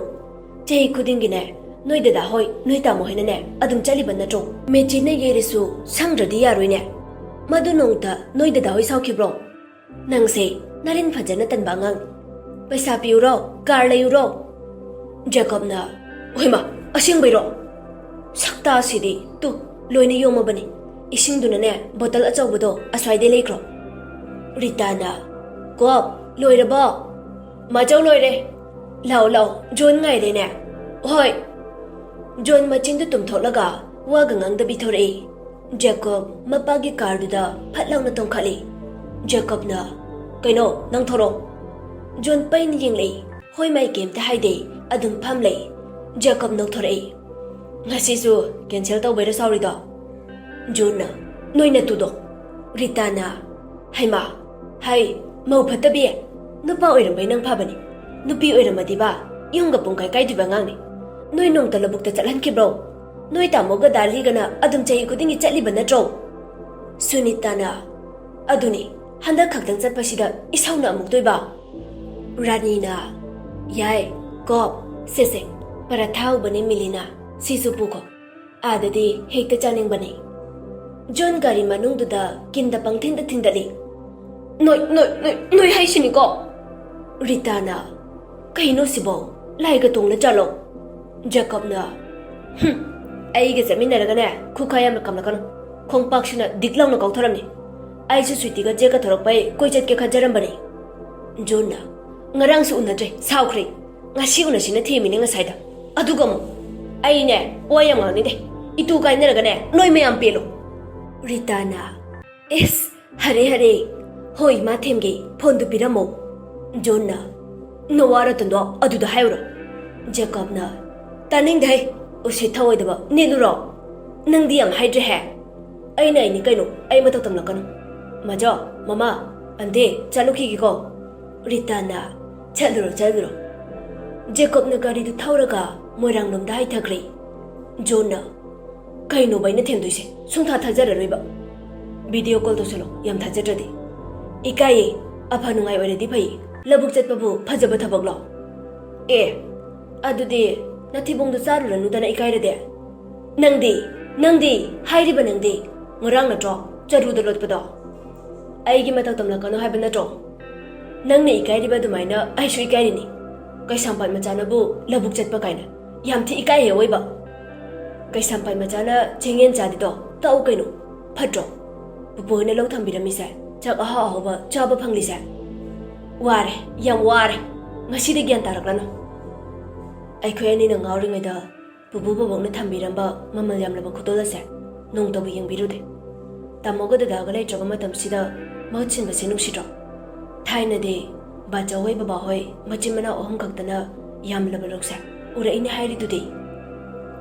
ꯆꯍꯤ ꯈꯨꯗꯤꯡꯒꯤꯅꯦ, ꯅꯣꯏ ꯗꯗꯥ ꯍꯣꯏ, ꯅꯣꯏ ꯇꯥꯃꯣ ꯍꯣꯏꯅꯅꯦ ꯑꯗꯨꯝ ꯆꯠꯂꯤꯕ ꯅꯠꯇ꯭ꯔꯣ? ꯃꯦꯆꯤꯟꯅ ꯌꯩꯔꯁꯨ ꯁꯪꯗ꯭ꯔꯗꯤ ꯌꯥꯔꯣꯏꯅꯦ꯫ ꯃꯗꯨ ꯅꯣꯡꯇ ꯅꯣꯏ ꯗꯗꯥ ꯍꯣꯏ ꯁꯥꯎꯈꯤꯕ꯭ꯔꯣ? ꯅꯪꯁꯦ ꯅꯔꯤꯟ ꯐꯖꯅ ꯇꯟꯕ ꯑꯉꯥꯡ꯫ ꯄꯩꯁꯥ ꯄꯤꯌꯨꯔꯣ? ꯀꯥꯔ ꯂꯩꯌꯨꯔꯣ? ꯖꯦꯀꯣꯕꯅ, ꯍꯣꯏꯃ, ꯑꯁꯦꯡꯕꯩꯔꯣ? ꯁꯛꯇꯥꯁꯤꯗꯤ, ꯇꯨ, ꯂꯣꯏꯅ ꯌꯣꯝꯃꯕꯅꯤ꯫ ꯏꯁꯤꯡꯗꯨꯅꯅꯦ, ꯕꯣꯇꯜ ꯑꯆꯧꯕꯗꯣ ꯑꯁ꯭ꯋꯥꯏꯗꯩ ꯂꯩꯈ꯭ꯔꯣ꯫ ꯔꯤꯇꯥꯅ, ꯀꯣꯞ, ꯂꯣꯏꯔꯕꯣ? ꯃꯥꯆꯧ, ꯂꯣꯏꯔꯦ꯫ ꯂꯥꯛꯑꯣ, ꯂꯥꯛꯑꯣ, ꯖꯣꯟ ꯉꯥꯏꯔꯦꯅꯦ꯫ ꯍꯣꯏ꯫ ꯖꯣꯟ ꯃꯆꯤꯟꯗꯨ ꯇꯨꯝꯊꯣꯛꯂꯒ ꯋꯥꯒ ꯉꯥꯡꯗꯕꯤ ꯊꯣꯔꯛꯏ꯫ ꯖꯦꯀꯣꯕ ꯃꯄꯥꯒꯤ ꯀꯥꯔꯗꯨꯗ ꯐꯠ ꯂꯥꯎꯅ ꯇꯣꯡꯈꯠꯂꯤ꯫ ꯖꯦꯀꯣꯕꯅ, ꯀꯩꯅꯣ, ꯅꯪ ꯊꯣꯔꯛꯑꯣ꯫ ꯖꯣꯟ ꯄꯩꯅ ꯌꯦꯡꯂꯛꯏ꯫ ꯍꯣꯏ ꯃꯥꯏ ꯀꯩꯝꯇ ꯍꯥꯏꯗꯦ, ꯑꯗꯨꯝ ꯐꯝ ꯂꯩ꯫ ꯖꯦꯀꯣꯕ ꯅꯣꯛꯊꯣꯔꯛꯏ꯫ ꯉꯁꯤꯁꯨ ꯀꯦꯟꯁꯦꯜ ꯇꯧꯕꯩꯔꯣ ꯁꯥꯎꯔꯤꯗꯣ? ꯖꯣꯟꯅ, ꯅꯣꯏ ꯅꯇꯨꯗꯣ꯫ ꯔꯤꯇꯥꯅ, ꯍꯩꯃꯥ, ꯍꯩ, ꯃꯧ ꯐꯠꯇꯕꯤ, ꯅꯨꯄꯥ ꯑꯣꯏꯔꯝꯕꯩ ꯅꯪ ꯐꯕꯅꯤ꯫ ꯅꯨꯄꯤ ꯑꯣꯏꯔꯝꯃꯗꯤꯕ, ꯌꯨꯝꯒ ꯄꯨꯡꯀꯥꯏ ꯀꯥꯏꯗꯣꯏꯕ ꯑꯉꯥꯡꯅꯤ꯫ ꯅꯣꯏ ꯅꯣꯡꯇ ꯂꯧꯕꯨꯛꯇ ꯆꯠꯍꯟꯈꯤꯕ꯭ꯔꯣ? ꯅꯣꯏ ꯇꯥꯃꯣꯒ ꯗꯥꯂꯤꯒꯅ ꯑꯗꯨꯝ ꯆꯍꯤ ꯈꯨꯗꯤꯡꯒꯤ ꯆꯠꯂꯤꯕ ꯅꯠꯇ꯭ꯔꯣ? ꯁꯨꯅꯤꯇꯥꯅ, ꯑꯗꯨꯅꯤ, ꯍꯟꯗꯛ ꯈꯛꯇꯪ ꯆꯠꯄꯁꯤꯗ ꯏꯁꯧꯅ ꯑꯃꯨꯛꯇꯣꯏꯕ꯫ ꯔꯥꯅꯤꯅ, ꯌꯥꯏ, ꯀꯣ, ꯁꯦ, ꯁꯦ, ꯄꯔꯥꯊꯥ ꯍꯧꯕꯅꯦ ꯃꯤꯂꯤꯅ, ꯁꯤꯁꯨ ꯄꯨꯈꯣ꯫ ꯑꯥꯗꯗꯤ ꯍꯦꯛꯇ ꯆꯥꯅꯤꯡꯕꯅꯤ꯫ ꯖꯣꯟ ꯒꯥꯔꯤ ꯃꯅꯨꯡꯗꯨꯗ ꯀꯤꯟꯗ ꯄꯪꯊꯤꯟꯗ ꯊꯤꯟꯗꯠꯂꯤ꯫ ꯅꯣꯏ, ꯅꯣꯏ, ꯅꯣꯏ, ꯅꯣꯏ ꯍꯥꯏꯁꯤꯅꯤꯀꯣ? ꯔꯤꯇꯥꯅ, ꯀꯩꯅꯣ ꯁꯤꯕꯣ? ꯂꯥꯏꯒ ꯇꯣꯡꯅ ꯆꯠꯂꯣ꯫ ꯖꯦꯀꯣꯕꯅ, ꯍꯨꯝ, ꯑꯩꯒ ꯆꯠꯃꯤꯟꯅꯔꯒꯅꯦ, ꯈꯨꯈꯥ ꯌꯥꯝꯅ ꯀꯝꯂꯛꯀꯅꯨ꯫ ꯈꯣꯡꯄꯥꯛꯁꯤꯅ ꯗꯤꯛ ꯂꯥꯎꯅ ꯀꯥꯎꯊꯔꯝꯅꯤ꯫ ꯑꯩꯁꯨ ꯁ꯭ꯋꯤꯇꯤꯒ ꯖꯦꯛꯀ ꯊꯣꯔꯛꯄꯩ ꯀꯣꯏ ꯆꯠꯀꯦ ꯈꯟꯖꯔꯝꯕꯅꯤ꯫ ꯖꯣꯟꯅ, ꯉꯔꯥꯡꯁꯨ ꯎꯅꯗ꯭ꯔꯦ, ꯁꯥꯎꯈ꯭ꯔꯦ꯫ ꯉꯁꯤ ꯎꯅꯁꯤꯅ ꯊꯦꯝꯃꯤꯅꯦ ꯉꯁꯥꯏꯗ꯫ ꯑꯗꯨꯒ ꯑꯃꯨꯛ, ꯑꯩꯅꯦ, ꯋꯥ ꯌꯥꯝ ꯉꯥꯡꯅꯤꯡꯗꯦ꯫ ꯏꯇꯨ ꯀꯥꯏꯅꯔꯒꯅꯦ, ꯅꯣꯏ ꯃꯌꯥꯝ ꯄꯦꯜꯂꯣ꯫ ꯔꯤꯇꯥꯅ, ꯏꯁ, ꯍꯔꯦ, ꯍꯔꯦ꯫ ꯍꯣꯏ, ꯏꯃꯥ ꯊꯦꯝꯒꯦ, ꯐꯣꯟꯗꯨ ꯄꯤꯔꯝꯃꯣ꯫ ꯖꯣꯟꯅ, ꯅꯋꯥ ꯔꯇꯟꯗꯣ ꯑꯗꯨꯗ ꯍꯥꯏꯌꯨꯔꯣ? ꯖꯦꯀꯣꯕꯅ, "ꯇꯥꯅꯤꯡꯗꯦ ꯍꯩ, ꯎꯁꯤꯠ ꯊꯑꯣꯏꯗꯕ, ꯅꯤꯠꯂꯨꯔꯣ? ꯅꯪꯗꯤ ꯌꯥꯝ ꯍꯥꯏꯗ꯭ꯔꯦꯍꯦ꯫ ꯑꯩꯅ ꯑꯩꯅꯤ ꯀꯩꯅꯣ, ꯑꯩ ꯃꯇꯧ ꯇꯝꯂꯛꯀꯅꯨ꯫ ꯃꯖꯣ, ꯃꯃꯥ, ꯑꯟꯗꯦ, ꯆꯠꯂꯨꯈꯤꯒꯦꯀꯣ꯫" ꯔꯤꯇꯥꯅ, "ꯆꯠꯂꯨꯔꯣ, ꯆꯠꯂꯨꯔꯣ꯫" ꯖꯦꯀꯣꯕꯅ ꯒꯥꯔꯤꯗꯨ ꯊꯧꯔꯒ ꯃꯣꯏꯔꯥꯡꯂꯣꯝꯗ ꯍꯥꯏꯊꯈ꯭ꯔꯦ꯫ ꯖꯣꯟꯅ, "ꯀꯩꯅꯣꯕ ꯑꯩꯅ ꯊꯦꯝꯗꯣꯏꯁꯦ? ꯁꯨꯡꯊꯥ ꯊꯥꯖꯔꯔꯣꯏꯕ꯫ ꯚꯤꯗꯤꯑꯣ ꯀꯣꯜ ꯇꯧꯁꯜꯂꯣ, ꯌꯥꯝ ꯊꯥꯖꯗ꯭ꯔꯗꯤ꯫ ꯏꯀꯥꯏꯌꯦ, ꯑꯐ ꯅꯨꯡꯉꯥꯏ ꯑꯣꯏꯔꯗꯤ ꯐꯩ, ꯂꯧꯕꯨꯛ ꯆꯠꯄꯕꯨ ꯐꯖꯕ ꯊꯕꯛꯂꯣ? ꯑꯦ, ꯑꯗꯨꯗꯤ ꯅꯊꯤꯕꯣꯡꯗꯣ ꯆꯥꯔꯨꯔꯅꯨꯗꯅ ꯏꯀꯥꯏꯔꯗꯤ꯫ ꯅꯪꯗꯤ, ꯅꯪꯗꯤ, ꯍꯥꯏꯔꯤꯕ ꯅꯪꯗꯤ, ꯉꯔꯥꯡ ꯅꯠꯇ꯭ꯔꯣ ꯆꯔꯨꯗ ꯂꯣꯠꯄꯗꯣ? ꯑꯩꯒꯤ ꯃꯇꯧ ꯇꯝꯂꯛꯀꯅꯨ ꯍꯥꯏꯕ ꯅꯠꯇ꯭ꯔꯣ? ꯅꯪꯅ ꯏꯀꯥꯏꯔꯤꯕ ꯑꯗꯨꯃꯥꯏꯅ ꯑꯩꯁꯨ ꯏꯀꯥꯏꯔꯤꯅꯤ꯫ ꯀꯩꯁꯥꯝꯄꯥꯠ ꯃꯆꯥꯅꯕꯨ ꯂꯧꯕꯨꯛ ꯆꯠꯄ ꯀꯥꯏꯅ, ꯌꯥꯝ ꯊꯤ ꯏꯀꯥꯏꯍꯦ ꯑꯑꯣꯏꯕ꯫ ꯀꯩꯁꯥꯝꯄꯥꯠ ꯃꯆꯥꯅ ꯆꯦꯡꯌꯦꯟ ꯆꯥꯗꯤꯗꯣ ꯇꯣꯛꯎ ꯀꯩꯅꯣ, ꯐꯠꯇ꯭ꯔꯣ? ꯄꯨꯄꯨ ꯍꯣꯏꯅ ꯂꯧ ꯊꯝꯕꯤꯔꯝꯃꯤꯁꯦ, ꯆꯥꯛ ꯑꯍꯥꯎ ꯑꯍꯥꯎꯕ ꯆꯥꯕ ꯐꯪꯂꯤꯁꯦ꯫ ꯋꯥꯔꯦ, ꯌꯥꯝ ꯋꯥꯔꯦ꯫ ꯉꯁꯤꯗꯤ ꯒ꯭ꯌꯥꯟ ꯇꯥꯔꯛꯂꯅꯨ꯫ ꯑꯩꯈꯣꯏ ꯑꯅꯤꯅ ꯉꯥꯎꯔꯤꯉꯩꯗ ꯄꯨꯄꯨ ꯕꯣꯕꯣꯛꯅ ꯊꯝꯕꯤꯔꯝꯕ ꯃꯃꯜ ꯌꯥꯝꯂꯕ ꯈꯨꯗꯣꯜ ꯑꯁꯦ ꯅꯣꯡꯇꯕꯨ ꯌꯦꯡꯕꯤꯔꯨꯗꯦ꯫ ꯇꯥꯃꯣꯒ ꯗꯗꯥꯒ ꯂꯩꯇ꯭ꯔꯕ ꯃꯇꯝꯁꯤꯗ ꯃꯍꯨꯠ ꯁꯤꯟꯕꯁꯦ ꯅꯨꯡꯁꯤꯗ꯭ꯔꯣ? ꯊꯥꯏꯅꯗꯤ ꯕꯥꯆꯧꯍꯣꯏ ꯕꯕꯥꯍꯣꯏ ꯃꯆꯤꯟ ꯃꯅꯥꯎ ꯑꯍꯨꯝ ꯈꯛꯇꯅ ꯌꯥꯝꯂꯕ ꯂꯧꯁꯦ ꯎꯔꯛꯏꯅꯦ ꯍꯥꯏꯔꯤꯗꯨꯗꯤ꯫"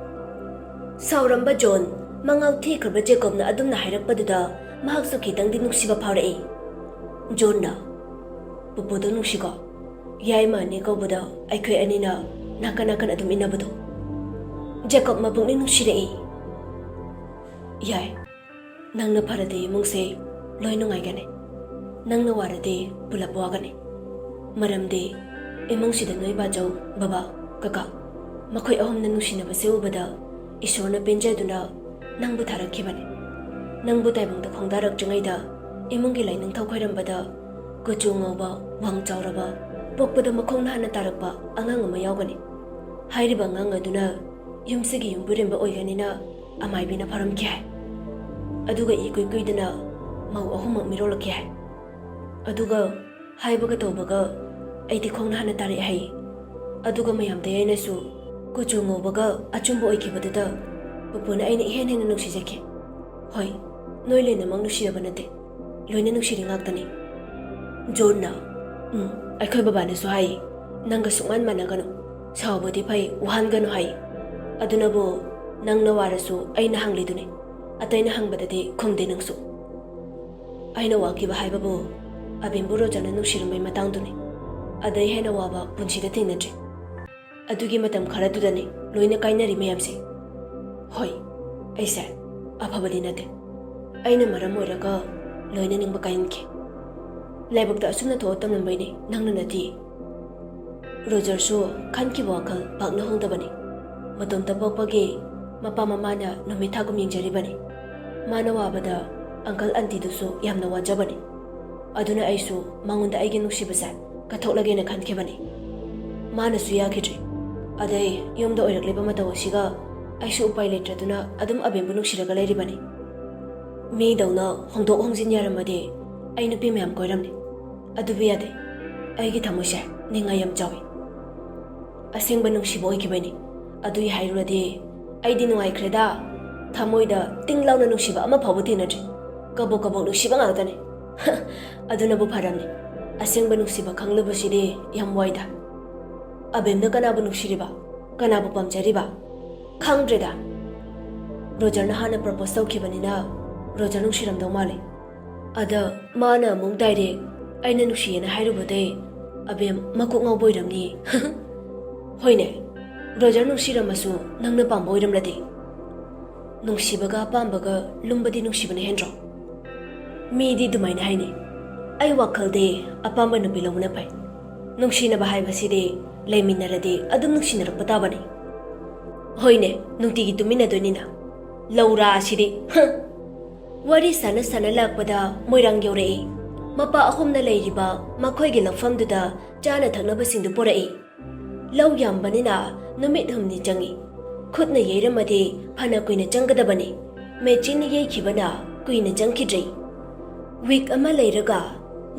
ꯁꯥꯎꯔꯝꯕ ꯖꯣꯟ, ꯃꯉꯥꯎ ꯊꯤꯈ꯭ꯔꯕ ꯖꯦꯀꯣꯕꯅ ꯑꯗꯨꯝꯅ ꯍꯥꯏꯔꯛꯄꯗꯨꯗ ꯃꯍꯥꯛꯁꯨ ꯈꯤꯇꯪꯗꯤ ꯅꯨꯡꯁꯤꯕ ꯐꯥꯎꯔꯛꯏ꯫ ꯖꯣꯟꯅ, "ꯄꯨꯄꯨꯗꯣ ꯅꯨꯡꯁꯤꯀꯣ? ꯌꯥꯏꯃ ꯑꯅꯤ ꯀꯧꯕꯗ ꯑꯩꯈꯣꯏ ꯑꯅꯤꯅ ꯅꯥꯀꯟ ꯅꯥꯀꯟ ꯑꯗꯨꯝ ꯏꯟꯅꯕꯗꯣ꯫" ꯖꯦꯀꯣꯕ ꯃꯄꯨꯛꯅꯤꯡ ꯅꯨꯡꯁꯤꯔꯛꯏ꯫ "ꯌꯥꯏ, ꯅꯪꯅ ꯐꯔꯗꯤ ꯏꯃꯨꯡꯁꯦ ꯂꯣꯏ ꯅꯨꯡꯉꯥꯏꯒꯅꯤ꯫ ꯅꯪꯅ ꯋꯥꯔꯗꯤ ꯄꯨꯂꯞ ꯋꯥꯒꯅꯤ꯫ ꯃꯔꯝꯗꯤ ꯏꯃꯨꯡꯁꯤꯗ ꯅꯣꯏ ꯕꯥꯆꯧ, ꯕꯕꯥ, ꯀꯀꯥ, ꯃꯈꯣꯏ ꯑꯍꯨꯝꯅ ꯅꯨꯡꯁꯤꯅꯕꯁꯦ ꯎꯕꯗ ꯏꯁꯣꯔꯅ ꯄꯦꯟꯖꯗꯨꯅ ꯅꯪꯕꯨ ꯊꯥꯔꯛꯈꯤꯕꯅꯤ꯫ ꯅꯪꯕꯨ ꯇꯥꯏꯕꯪꯗ ꯈꯣꯡꯗꯥꯔꯛꯇ꯭ꯔꯤꯉꯩꯗ ꯏꯃꯨꯡꯒꯤ ꯂꯥꯏꯅꯤꯡꯊꯧ ꯈꯣꯏꯔꯝꯕꯗ ꯀꯨꯆꯨ ꯉꯧꯕ, ꯋꯥꯡ ꯆꯥꯎꯔꯕ, ꯄꯣꯛꯄꯗ ꯃꯈꯣꯡ ꯅꯥꯟꯅ ꯇꯥꯔꯛꯄ ꯑꯉꯥꯡ ꯑꯃ ꯌꯥꯎꯒꯅꯤ꯫ ꯍꯥꯏꯔꯤꯕ ꯑꯉꯥꯡ ꯑꯗꯨꯅ ꯌꯨꯝꯁꯤꯒꯤ ꯌꯨꯝꯕꯨꯔꯦꯝꯕ ꯑꯣꯏꯒꯅꯤꯅ ꯑꯃꯥꯏꯕꯤꯅ ꯐꯥꯔꯝꯈꯤ ꯍꯥꯏ꯫ ꯑꯗꯨꯒ ꯏꯀꯨꯏ ꯀꯨꯏꯗꯅ ꯃꯧ ꯑꯍꯨꯝꯃꯛ ꯃꯤꯔꯣꯜꯂꯛꯈꯤ ꯍꯥꯏ꯫ ꯑꯗꯨꯒ ꯍꯥꯏꯕꯒ ꯇꯧꯕꯒ ꯑꯩꯗꯤ ꯈꯣꯡꯅ ꯍꯥꯟꯅ ꯇꯥꯔꯛꯑꯦ ꯍꯥꯏ꯫ ꯑꯗꯨꯒ ꯃꯌꯥꯝꯗ ꯑꯩꯅꯁꯨ ꯀꯨꯆꯨ ꯉꯧꯕꯒ ꯑꯆꯨꯝꯕ ꯑꯣꯏꯈꯤꯕꯗꯨꯗ ꯄꯨꯄꯨꯅ ꯑꯩꯅ ꯏꯍꯦꯟ ꯍꯦꯟꯅ ꯅꯨꯡꯁꯤꯖꯈꯤ꯫ ꯍꯣꯏ, ꯅꯣꯏ ꯂꯣꯏꯅꯃꯛ ꯅꯨꯡꯁꯤꯔꯕ ꯅꯠꯇꯦ, ꯂꯣꯏꯅ ꯅꯨꯡꯁꯤꯔꯤ ꯉꯥꯛꯇꯅꯤ꯫" ꯖꯣꯟꯅ, "ꯎꯝ, ꯑꯩꯈꯣꯏ ꯕꯕꯥꯅꯁꯨ ꯍꯥꯏ, ꯅꯪꯒ ꯁꯨꯛꯃꯥꯟ ꯃꯥꯟꯅꯒꯅꯨ꯫ ꯁꯥꯎꯕꯗꯤ ꯐꯩ, ꯋꯥꯍꯟꯒꯅꯨ ꯍꯥꯏ꯫ ꯑꯗꯨꯅꯕꯨ ꯅꯪꯅ ꯋꯥꯔꯁꯨ ꯑꯩꯅ ꯍꯪꯂꯤꯗꯨꯅꯤ꯫ ꯑꯇꯩꯅ ꯍꯪꯕꯗꯗꯤ ꯈꯨꯝꯗꯦ ꯅꯪꯁꯨ꯫ ꯑꯩꯅ ꯋꯥꯈꯤꯕ ꯍꯥꯏꯕꯕꯨ ꯑꯕꯦꯝꯕꯨ ꯔꯣꯖꯔꯅ ꯅꯨꯡꯁꯤꯔꯝꯕꯩ ꯃꯇꯥꯡꯗꯨꯅꯤ꯫ ꯑꯗꯩ ꯍꯦꯟꯅ ꯋꯥꯕ ꯄꯨꯟꯁꯤꯗ ꯊꯦꯡꯅꯗ꯭ꯔꯤ꯫ ꯑꯗꯨꯒꯤ ꯃꯇꯝ ꯈꯔꯗꯨꯗꯅꯤ ꯂꯣꯏꯅ ꯀꯥꯏꯅꯔꯤ ꯃꯌꯥꯝꯁꯦ꯫ ꯍꯣꯏ, ꯑꯩꯁꯦ ꯑꯐꯕꯗꯤ ꯅꯠꯇꯦ꯫ ꯑꯩꯅ ꯃꯔꯝ ꯑꯣꯏꯔꯒ ꯂꯣꯏꯅ ꯅꯤꯡꯕ ꯀꯥꯏꯍꯟꯈꯤ꯫ ꯂꯥꯏꯕꯛꯇ ꯑꯁꯨꯝꯅ ꯊꯣꯛꯑ ꯇꯝꯂꯝꯕꯩꯅꯤ, ꯅꯪꯅ ꯅꯠꯇꯤꯌꯦ꯫ ꯔꯣꯖꯔꯁꯨ ꯈꯟꯈꯤꯕ ꯋꯥꯈꯜ ꯄꯥꯛꯅ ꯍꯣꯡꯗꯕꯅꯤ꯫ ꯃꯇꯣꯝꯇ ꯄꯣꯛꯄꯒꯤ ꯃꯄꯥ ꯃꯃꯥꯅ ꯅꯨꯃꯤꯠ ꯊꯥꯒꯨꯝ ꯌꯦꯡꯖꯔꯤꯕꯅꯤ꯫ ꯃꯥꯅ ꯋꯥꯕꯗ ꯑꯪꯀꯜ ꯑꯟꯇꯤꯗꯨꯁꯨ ꯌꯥꯝꯅ ꯋꯥꯖꯕꯅꯤ꯫ ꯑꯗꯨꯅ ꯑꯩꯁꯨ ꯃꯉꯣꯟꯗ ꯑꯩꯒꯤ ꯅꯨꯡꯁꯤꯕꯁꯦ ꯀꯠꯊꯣꯛꯂꯒꯦꯅ ꯈꯟꯈꯤꯕꯅꯤ꯫ ꯃꯥꯅꯁꯨ ꯌꯥꯈꯤꯗ꯭ꯔꯤ꯫ ꯑꯗꯩ ꯌꯨꯝꯗ ꯑꯣꯏꯔꯛꯂꯤꯕ ꯃꯇꯧ ꯑꯁꯤꯒ ꯑꯩꯁꯨ ꯎꯄꯥꯏ ꯂꯩꯇ꯭ꯔꯗꯨꯅ ꯑꯗꯨꯝ ꯑꯕꯦꯝꯕꯨ ꯅꯨꯡꯁꯤꯔꯒ ꯂꯩꯔꯤꯕꯅꯤ꯫ ꯃꯤꯗꯧꯅ ꯍꯣꯡꯗꯣꯛ ꯍꯣꯡꯖꯤꯟ ꯌꯥꯔꯝꯃꯗꯤ ꯑꯩ ꯅꯨꯄꯤ ꯃꯌꯥꯝ ꯀꯣꯏꯔꯝꯅꯤ꯫ ꯑꯗꯨꯕꯨ ꯌꯥꯗꯦ꯫ ꯑꯩꯒꯤ ꯊꯃꯣꯏꯁꯦ ꯅꯤꯡꯉꯥꯏ ꯌꯥꯝ ꯆꯥꯎꯏ꯫ ꯑꯁꯦꯡꯕ ꯅꯨꯡꯁꯤꯕ ꯑꯣꯏꯈꯤꯕꯩꯅꯤ꯫ ꯑꯗꯨꯏ ꯍꯥꯏꯔꯨꯔꯗꯤ ꯑꯩꯗꯤ ꯅꯨꯡꯉꯥꯏꯈ꯭ꯔꯦꯗ꯫ ꯊꯃꯣꯏꯗ ꯇꯤꯡ ꯂꯥꯎꯅ ꯅꯨꯡꯁꯤꯕ ꯑꯃ ꯐꯥꯎꯕ ꯊꯦꯡꯅꯗ꯭ꯔꯤ꯫ ꯀꯕꯣꯛ ꯀꯕꯣꯛ ꯅꯨꯡꯁꯤꯕ ꯉꯥꯛꯇꯅꯤ꯫ ꯑꯗꯨꯅꯕꯨ ꯐꯔꯝꯅꯤ꯫ ꯑꯁꯦꯡꯕ ꯅꯨꯡꯁꯤꯕ ꯈꯪꯂꯕꯁꯤꯗꯤ ꯌꯥꯝ ꯋꯥꯏꯗ꯫ ꯑꯕꯦꯝꯅ ꯀꯅꯥꯕꯨ ꯅꯨꯡꯁꯤꯔꯤꯕ? ꯀꯅꯥꯕꯨ ꯄꯥꯝꯖꯔꯤꯕ? ꯈꯪꯗ꯭ꯔꯦꯗ꯫ ꯔꯣꯖꯔꯅ ꯍꯥꯟꯅ ꯄ꯭ꯔꯄꯣꯁ ꯇꯧꯈꯤꯕꯅꯤꯅ ꯔꯣꯖꯔ ꯅꯨꯡꯁꯤꯔꯝꯗꯧ ꯃꯥꯜꯂꯦ꯫ ꯑꯗ ꯃꯥꯅ ꯑꯃꯨꯛ ꯗꯥꯏꯔꯦꯛ "ꯑꯩꯅ ꯅꯨꯡꯁꯤꯌꯦꯅ" ꯍꯥꯏꯔꯨꯕꯗꯩ ꯑꯕꯦꯝ ꯃꯀꯣꯛ ꯉꯥꯎꯕ ꯑꯣꯏꯔꯝꯅꯤ꯫ ꯍꯣꯏꯅꯦ, ꯔꯣꯖꯔ ꯅꯨꯡꯁꯤꯔꯝꯃꯁꯨ ꯅꯪꯅ ꯄꯥꯝꯕ ꯑꯣꯏꯔꯝꯂꯗꯤ? ꯅꯨꯡꯁꯤꯕꯒ ꯑꯄꯥꯝꯕꯒ ꯂꯨꯝꯕꯗꯤ ꯅꯨꯡꯁꯤꯕꯅ ꯍꯦꯟꯗ꯭ꯔꯣ? ꯃꯤꯗꯤ ꯑꯗꯨꯃꯥꯏꯅ ꯍꯥꯏꯅꯩ꯫ ꯑꯩ ꯋꯥꯈꯜꯗꯤ ꯑꯄꯥꯝꯕ ꯅꯨꯄꯤ ꯂꯧꯕꯅ ꯐꯩ꯫ ꯅꯨꯡꯁꯤꯅꯕ ꯍꯥꯏꯕꯁꯤꯗꯤ ꯂꯩꯃꯤꯟꯅꯔꯗꯤ ꯑꯗꯨꯝ ꯅꯨꯡꯁꯤꯅꯔꯛꯄ ꯇꯥꯕꯅꯤ꯫ ꯍꯣꯏꯅꯦ, ꯅꯨꯡꯇꯤꯒꯤ ꯇꯨꯃꯤꯟꯅꯗꯣꯏꯅꯤꯅ꯫ ꯂꯧꯔꯥ ꯑꯁꯤꯗꯤ꯫ ꯍ! ꯋꯥꯔꯤ ꯁꯥꯟꯅ ꯁꯥꯟꯅ ꯂꯥꯛꯄꯗ ꯃꯣꯏꯔꯥꯡ ꯌꯧꯔꯛꯏ꯫ ꯃꯄꯥ ꯑꯍꯨꯝꯅ ꯂꯩꯔꯤꯕ ꯃꯈꯣꯏꯒꯤ ꯂꯧꯐꯝꯗꯨꯗ ꯆꯥꯅ ꯊꯛꯅꯕꯁꯤꯡꯗꯨ ꯄꯨꯔꯛꯏ꯫ ꯂꯧ ꯌꯥꯝꯕꯅꯤꯅ ꯅꯨꯃꯤꯠ ꯍꯨꯝꯅꯤ ꯆꯪꯏ꯫ ꯈꯨꯠꯅ ꯌꯩꯔꯝꯃꯗꯤ ꯐꯅ ꯀꯨꯏꯅ ꯆꯪꯒꯗꯕꯅꯤ꯫ ꯃꯦꯆꯤꯟꯅ ꯌꯩꯈꯤꯕꯅ ꯀꯨꯏꯅ ꯆꯪꯈꯤꯗ꯭ꯔꯤ꯫ ꯋꯤꯛ ꯑꯃ ꯂꯩꯔꯒ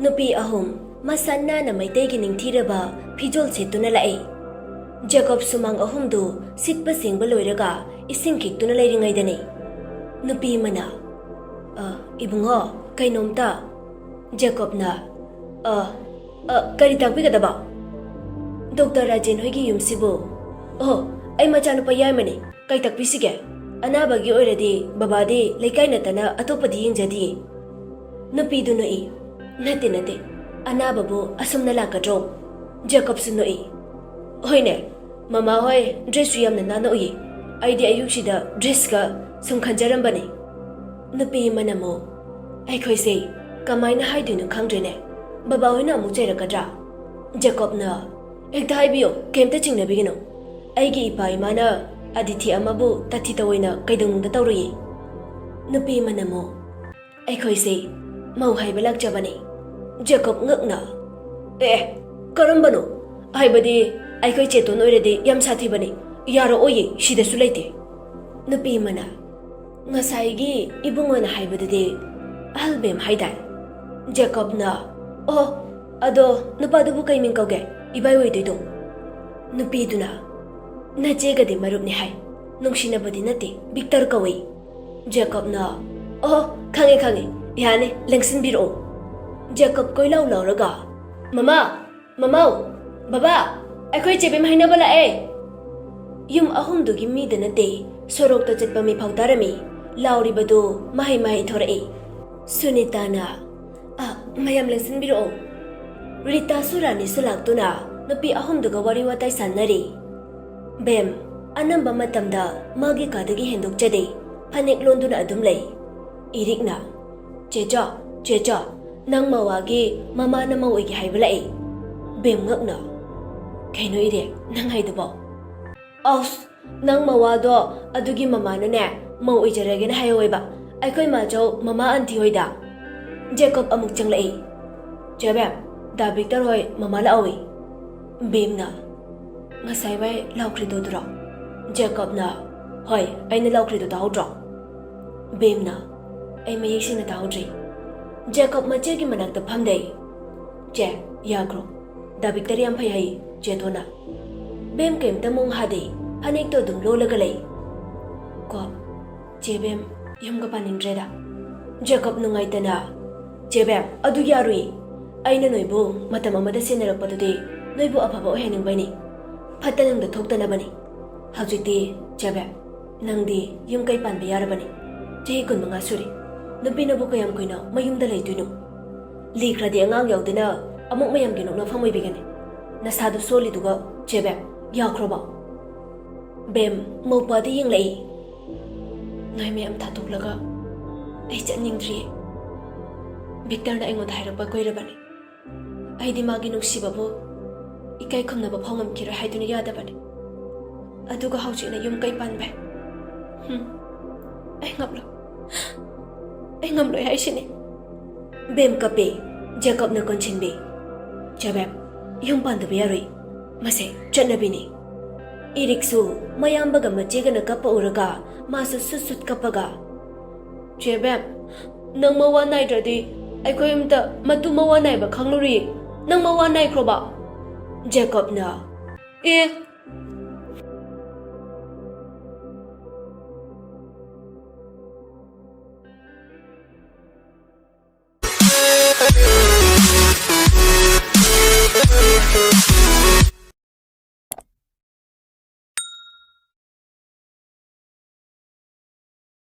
ꯅꯨꯄꯤ ꯑꯍꯨꯝ ꯃꯁꯥ ꯅꯥꯟꯅ ꯃꯩꯇꯩꯒꯤ ꯅꯤꯡꯊꯤꯔꯕ ꯐꯤꯖꯣꯜ ꯁꯦꯠꯇꯨꯅ ꯂꯥꯛꯏ꯫ ꯖꯦꯀꯣꯕ ꯁꯨꯃꯥꯡ ꯑꯍꯨꯝꯗꯨ ꯁꯤꯠꯄ ꯁꯦꯡꯕ ꯂꯣꯏꯔꯒ ꯏꯁꯤꯡ ꯈꯤꯛꯇꯨꯅ ꯂꯩꯔꯤꯉꯩꯗꯅꯤ꯫ ꯅꯨꯄꯤ ꯑꯃꯅ, "ꯑ, ꯏꯕꯨꯡꯉꯣ, ꯀꯩꯅꯣꯝꯇ?" ꯖꯦꯀꯣꯕꯅ, "ꯑ, ꯑ, ꯀꯔꯤ ꯇꯥꯛꯄꯤꯒꯗꯕ?" "ꯗꯣꯛꯇꯔ ꯔꯥꯖꯦꯟ ꯍꯣꯏꯒꯤ ꯌꯨꯝꯁꯤꯕꯨ?" "ꯑꯣ, ꯑꯩ ꯃꯆꯥꯅꯨꯄꯥ ꯌꯥꯏꯃꯅꯤ꯫ ꯀꯩ ꯇꯥꯛꯄꯤꯁꯤꯒꯦ? ꯑꯅꯥꯕꯒꯤ ꯑꯣꯏꯔꯗꯤ ꯕꯕꯥꯗꯤ ꯂꯩꯀꯥꯏ ꯅꯠꯇꯅ ꯑꯇꯣꯞꯄꯗꯤ ꯌꯦꯡꯖꯗꯤꯌꯦ꯫" ꯅꯨꯄꯤꯗꯨ ꯅꯣꯛꯏ꯫ "ꯅꯠꯇꯦ, ꯅꯠꯇꯦ꯫ ꯑꯅꯥꯕꯕꯨ ꯑꯁꯨꯝꯅ ꯂꯥꯛꯀꯗ꯭ꯔꯣ?" ꯖꯦꯀꯣꯕꯁꯨ ꯅꯣꯛꯏ꯫ "ꯍꯣꯏꯅꯦ, ꯃꯃꯥ ꯍꯣꯏ ꯗ꯭ꯔꯦꯁꯁꯨ ꯌꯥꯝꯅ ꯅꯥꯟꯅ ꯎꯏꯌꯦ꯫ ꯑꯩꯗꯤ ꯑꯌꯨꯛꯁꯤꯗ ꯗ꯭ꯔꯦꯁꯀ ꯁꯨꯝ ꯈꯟꯖꯔꯝꯕꯅꯦ꯫" ꯅꯨꯄꯤ ꯑꯃꯅ ꯑꯃꯨꯛ, "ꯑꯩꯈꯣꯏꯁꯦ ꯀꯃꯥꯏꯅ ꯍꯥꯏꯗꯣꯏꯅꯣ ꯈꯪꯗ꯭ꯔꯦꯅꯦ꯫ ꯕꯕꯥ ꯍꯣꯏꯅ ꯑꯃꯨꯛ ꯆꯩꯔꯛꯀꯗ꯭ꯔꯥ?" ꯖꯦꯀꯣꯕꯅ, "ꯍꯦꯛꯇ ꯍꯥꯏꯕꯤꯌꯣ, ꯀꯩꯝꯇ ꯆꯤꯡꯅꯕꯤꯒꯅꯨ꯫ ꯑꯩꯒꯤ ꯏꯄꯥ ꯏꯃꯥꯅ ꯑꯗꯤꯊꯤ ꯑꯃꯕꯨ ꯇꯥꯊꯤ ꯇꯧꯑꯣꯏꯅ ꯀꯩꯗꯧꯅꯨꯡꯗ ꯇꯧꯔꯨꯏ꯫" ꯅꯨꯄꯤ ꯑꯃꯅ ꯑꯃꯨꯛ, "ꯑꯩꯈꯣꯏꯁꯦ ꯃꯧ ꯍꯥꯏꯕ ꯂꯥꯛꯆꯕꯅꯤ꯫" ꯖꯦꯀꯣꯕ ꯉꯛꯅ, "ꯑꯦ, ꯀꯔꯝꯕꯅꯣ? ꯍꯥꯏꯕꯗꯤ ꯑꯩꯈꯣꯏ ꯆꯦꯇꯣꯟ ꯑꯣꯏꯔꯗꯤ ꯌꯥꯝ ꯁꯥꯊꯤꯕꯅꯤ, ꯌꯥꯔꯛꯑꯣꯏꯌꯦ, ꯁꯤꯗꯁꯨ ꯂꯩꯇꯦ꯫" ꯅꯨꯄꯤ ꯑꯃꯅ, "ꯉꯁꯥꯏꯒꯤ ꯏꯕꯨꯡꯉꯣꯅ ꯍꯥꯏꯕꯗꯨꯗꯤ ꯑꯍꯜ ꯕꯦꯝ ꯍꯥꯏꯗꯥꯏ?" ꯖꯦꯀꯣꯕꯅ, "ꯑꯣ, ꯑꯗꯣ ꯅꯨꯄꯥꯗꯨꯕꯨ ꯀꯩ ꯃꯤꯡ ꯀꯧꯒꯦ, ꯏꯕꯥꯏ ꯑꯣꯏꯗꯣꯏꯗꯣ?" ꯅꯨꯄꯤꯗꯨꯅ, "ꯅꯆꯦꯒꯗꯤ ꯃꯔꯨꯞꯅꯤ ꯍꯥꯏ, ꯅꯨꯡꯁꯤꯅꯕꯗꯤ ꯅꯠꯇꯦ, ꯚꯤꯛꯇꯔ ꯀꯧꯏ꯫" ꯖꯦꯀꯣꯕꯅ, "ꯑꯣ, ꯈꯪꯉꯦ, ꯈꯪꯉꯦ, ꯌꯥꯅꯤ, ꯂꯦꯡꯁꯤꯟꯕꯤꯔꯛꯑꯣ꯫" ꯖꯦꯀꯣꯕ ꯀꯣꯏꯂꯥꯎ ꯂꯥꯎꯔꯒ, "ꯃꯃꯥ, ꯃꯃꯥꯎ, ꯕꯕꯥ, ꯑꯩꯈꯣꯏ ꯆꯦꯕꯦꯝ ꯍꯥꯏꯅꯕ ꯂꯥꯛꯑꯦ!" ꯌꯨꯝ ꯑꯍꯨꯝꯗꯨꯒꯤ ꯃꯤꯗ ꯅꯠꯇꯦ, ꯁꯣꯔꯣꯛꯇ ꯆꯠꯄ ꯃꯤꯐꯥꯎ ꯇꯥꯔꯝꯃꯤ꯫ ꯂꯥꯎꯔꯤꯕꯗꯨ ꯃꯍꯩ ꯃꯍꯩ ꯊꯣꯔꯛꯏ꯫ ꯁꯨꯅꯤꯇꯥꯅ, "ꯑ, ꯃꯌꯥꯝ ꯂꯦꯡꯁꯤꯟꯕꯤꯔꯛꯑꯣ꯫" ꯔꯤꯇꯥꯁꯨ ꯔꯥꯅꯤꯁꯨ ꯂꯥꯛꯇꯨꯅ ꯅꯨꯄꯤ ꯑꯍꯨꯝꯗꯨꯒ ꯋꯥꯔꯤ ꯋꯥꯇꯥꯏ ꯁꯥꯟꯅꯔꯤ꯫ ꯕꯦꯝ ꯑꯅꯝꯕ ꯃꯇꯝꯗ ꯃꯥꯒꯤ ꯀꯥꯗꯒꯤ ꯍꯦꯟꯗꯣꯛꯆꯗꯦ, ꯐꯅꯦꯛ ꯂꯣꯟꯗꯨꯅ ꯑꯗꯨꯝ ꯂꯩ꯫ ꯏꯔꯤꯛꯅ, "ꯆꯦꯆꯥ, ꯆꯦꯆꯥ, ꯅꯪ ꯃꯋꯥꯒꯤ ꯃꯃꯥꯅ ꯃꯧ ꯑꯣꯏꯒꯦ ꯍꯥꯏꯕ ꯂꯥꯛꯏ꯫" ꯕꯦꯝ ꯉꯛꯅ, "ꯀꯩꯅꯣ ꯏꯔꯤꯛ, ꯅꯪ ꯍꯥꯏꯗꯨꯕꯣ?" "ꯑꯁ, ꯅꯪ ꯃꯋꯥꯗꯣ ꯑꯗꯨꯒꯤ ꯃꯃꯥꯅꯅꯦ ꯃꯧ ꯑꯣꯏꯖꯔꯒꯦꯅ ꯍꯥꯏꯍꯧꯋꯦꯕ, ꯑꯩꯈꯣꯏ ꯃꯥꯆꯧ ꯃꯃꯥ ꯑꯟꯇꯤ ꯍꯣꯏꯗ꯫" ꯖꯦꯀꯣꯕ ꯑꯃꯨꯛ ꯆꯪꯂꯛꯏ꯫ "ꯆꯦ ꯕꯦꯝ, ꯗꯥ ꯚꯤꯛꯇꯔ ꯍꯣꯏ ꯃꯃꯥ ꯂꯥꯛꯍꯧꯋꯤ꯫" ꯕꯦꯝꯅ, "ꯉꯁꯥꯏ ꯋꯥꯏ ꯂꯥꯎꯈ꯭ꯔꯤꯗꯣ ꯑꯗꯨꯔꯣ?" ꯖꯦꯀꯣꯕꯅ, "ꯍꯣꯏ, ꯑꯩꯅ ꯂꯥꯎꯈ꯭ꯔꯤꯗꯣ ꯇꯥꯍꯧꯗ꯭ꯔꯣ?" ꯕꯦꯝꯅ, "ꯑꯩ ꯃꯌꯦꯛ ꯁꯦꯡꯅ ꯇꯥꯍꯧꯗ꯭ꯔꯤ꯫" ꯖꯦꯀꯣꯕ ꯃꯆꯦꯒꯤ ꯃꯅꯥꯛꯇ ꯐꯝꯗꯩ꯫ "ꯆꯦ, ꯌꯥꯈ꯭ꯔꯣ꯫ ꯗꯥ ꯚꯤꯛꯇꯔ ꯌꯥꯝ ꯐꯩ ꯍꯥꯏꯌꯦ ꯆꯦ ꯇꯣꯟꯅ꯫" ꯕꯦꯝ ꯀꯩꯝꯇ ꯃꯣꯡ ꯍꯥꯗꯦ, ꯐꯅꯦꯛꯇꯣ ꯑꯗꯨꯝ ꯂꯣꯜꯂꯒ ꯂꯩ꯫ "ꯀꯣ, ꯆꯦ ꯕꯦꯝ, ꯌꯨꯝꯒ ꯄꯥꯅꯤꯡꯗ꯭ꯔꯦꯗ꯫" ꯖꯦꯀꯣꯕ ꯅꯨꯡꯉꯥꯏꯇꯅ, "ꯆꯦ ꯕꯦꯝ, ꯑꯗꯨ ꯌꯥꯔꯨꯏ꯫ ꯑꯩꯅ ꯅꯣꯏꯕꯨ ꯃꯇꯝ ꯑꯃꯗ ꯁꯦꯟꯅꯔꯛꯄꯗꯨꯗꯤ ꯅꯣꯏꯕꯨ ꯑꯐꯕ ꯑꯣꯏꯍꯟꯅꯤꯡꯕꯩꯅꯤ, ꯐꯠꯇ ꯅꯨꯡꯗ ꯊꯣꯛꯇꯅꯕꯅꯤ꯫ ꯍꯧꯖꯤꯛꯇꯤ ꯖꯦꯕꯦꯕ, ꯅꯪꯗꯤ ꯌꯨꯝ ꯀꯩ ꯄꯥꯟꯕ ꯌꯥꯔꯕꯅꯤ꯫ ꯆꯍꯤ ꯀꯨꯟꯃꯉꯥ ꯁꯨꯔꯦ꯫ ꯅꯨꯄꯤꯅꯕꯨ ꯀꯌꯥꯝ ꯀꯨꯏꯅ ꯃꯌꯨꯝꯗ ꯂꯩꯗꯣꯏꯅꯣ? ꯂꯤꯈ꯭ꯔꯗꯤ ꯑꯉꯥꯡ ꯌꯥꯎꯗꯅ ꯑꯃꯨꯛ ꯃꯌꯥꯝꯒꯤ ꯅꯣꯛꯅꯐꯝ ꯑꯣꯏꯕꯤꯒꯅꯤ꯫ ꯅꯁꯥꯗꯨ ꯁꯣꯜꯂꯤꯗꯨꯒ ꯖꯦꯕꯦꯕ, ꯌꯥꯈ꯭ꯔꯕꯣ? ꯕꯦꯝ, ꯃꯧꯄꯥꯗ ꯌꯦꯡꯂꯛꯏ꯫ ꯅꯣꯏ ꯃꯌꯥꯝ ꯊꯥꯗꯣꯛꯂꯒ ꯑꯩ ꯆꯠꯅꯤꯡꯗ꯭ꯔꯤꯌꯦ꯫ ꯚꯤꯛꯇꯔꯅ ꯑꯩꯉꯣꯟꯗ ꯍꯥꯏꯔꯛꯄ ꯀꯨꯏꯔꯕꯅꯤ꯫ ꯑꯩꯗꯤ ꯃꯥꯒꯤ ꯅꯨꯡꯁꯤꯕꯕꯨ ꯏꯀꯥꯏ ꯈꯨꯝꯅꯕ ꯐꯥꯎ ꯉꯝꯈꯤꯔꯣꯏ ꯍꯥꯏꯗꯨꯅ ꯌꯥꯗꯕꯅꯤ꯫ ꯑꯗꯨꯒ ꯍꯧꯖꯤꯛꯅ ꯌꯨꯝ ꯀꯩ ꯄꯥꯟꯕ ꯍꯥꯏ꯫ ꯍꯨꯝ, ꯑꯩ ꯉꯝꯂꯣꯏ꯫ ꯑꯩ ꯉꯝꯂꯣꯏ ꯍꯥꯏꯁꯤꯅꯤ꯫ ꯕꯦꯝ ꯀꯞꯄꯦ꯫ ꯖꯦꯀꯣꯕꯅ ꯀꯣꯟꯁꯤꯟꯕꯤ꯫ ꯖꯦꯕꯦꯕ, ꯌꯨꯝ ꯄꯥꯟꯗꯕ ꯌꯥꯔꯣꯏ꯫ ꯃꯁꯦ ꯆꯠꯅꯕꯤꯅꯤ꯫ ꯏꯔꯤꯛꯁꯨ ꯃꯌꯥꯝꯕꯒ ꯃꯆꯦꯒꯅ ꯀꯞꯄ ꯎꯔꯒ ꯃꯥꯁꯨ ꯁꯨꯠ ꯁꯨꯠ ꯀꯞꯄꯒ, ꯖꯦꯕꯦꯕ, ꯅꯪ ꯃꯋꯥ ꯅꯥꯏꯗ꯭ꯔꯗꯤ ꯑꯩꯈꯣꯏ ꯑꯝꯇ ꯃꯇꯨ ꯃꯋꯥ ꯅꯥꯏꯕ ꯈꯪꯂꯨꯔꯤ꯫ ꯅꯪ ꯃꯋꯥ ꯅꯥꯏꯈ꯭ꯔꯣꯕ? ꯖꯦꯀꯣꯕꯅ, ꯑꯦ,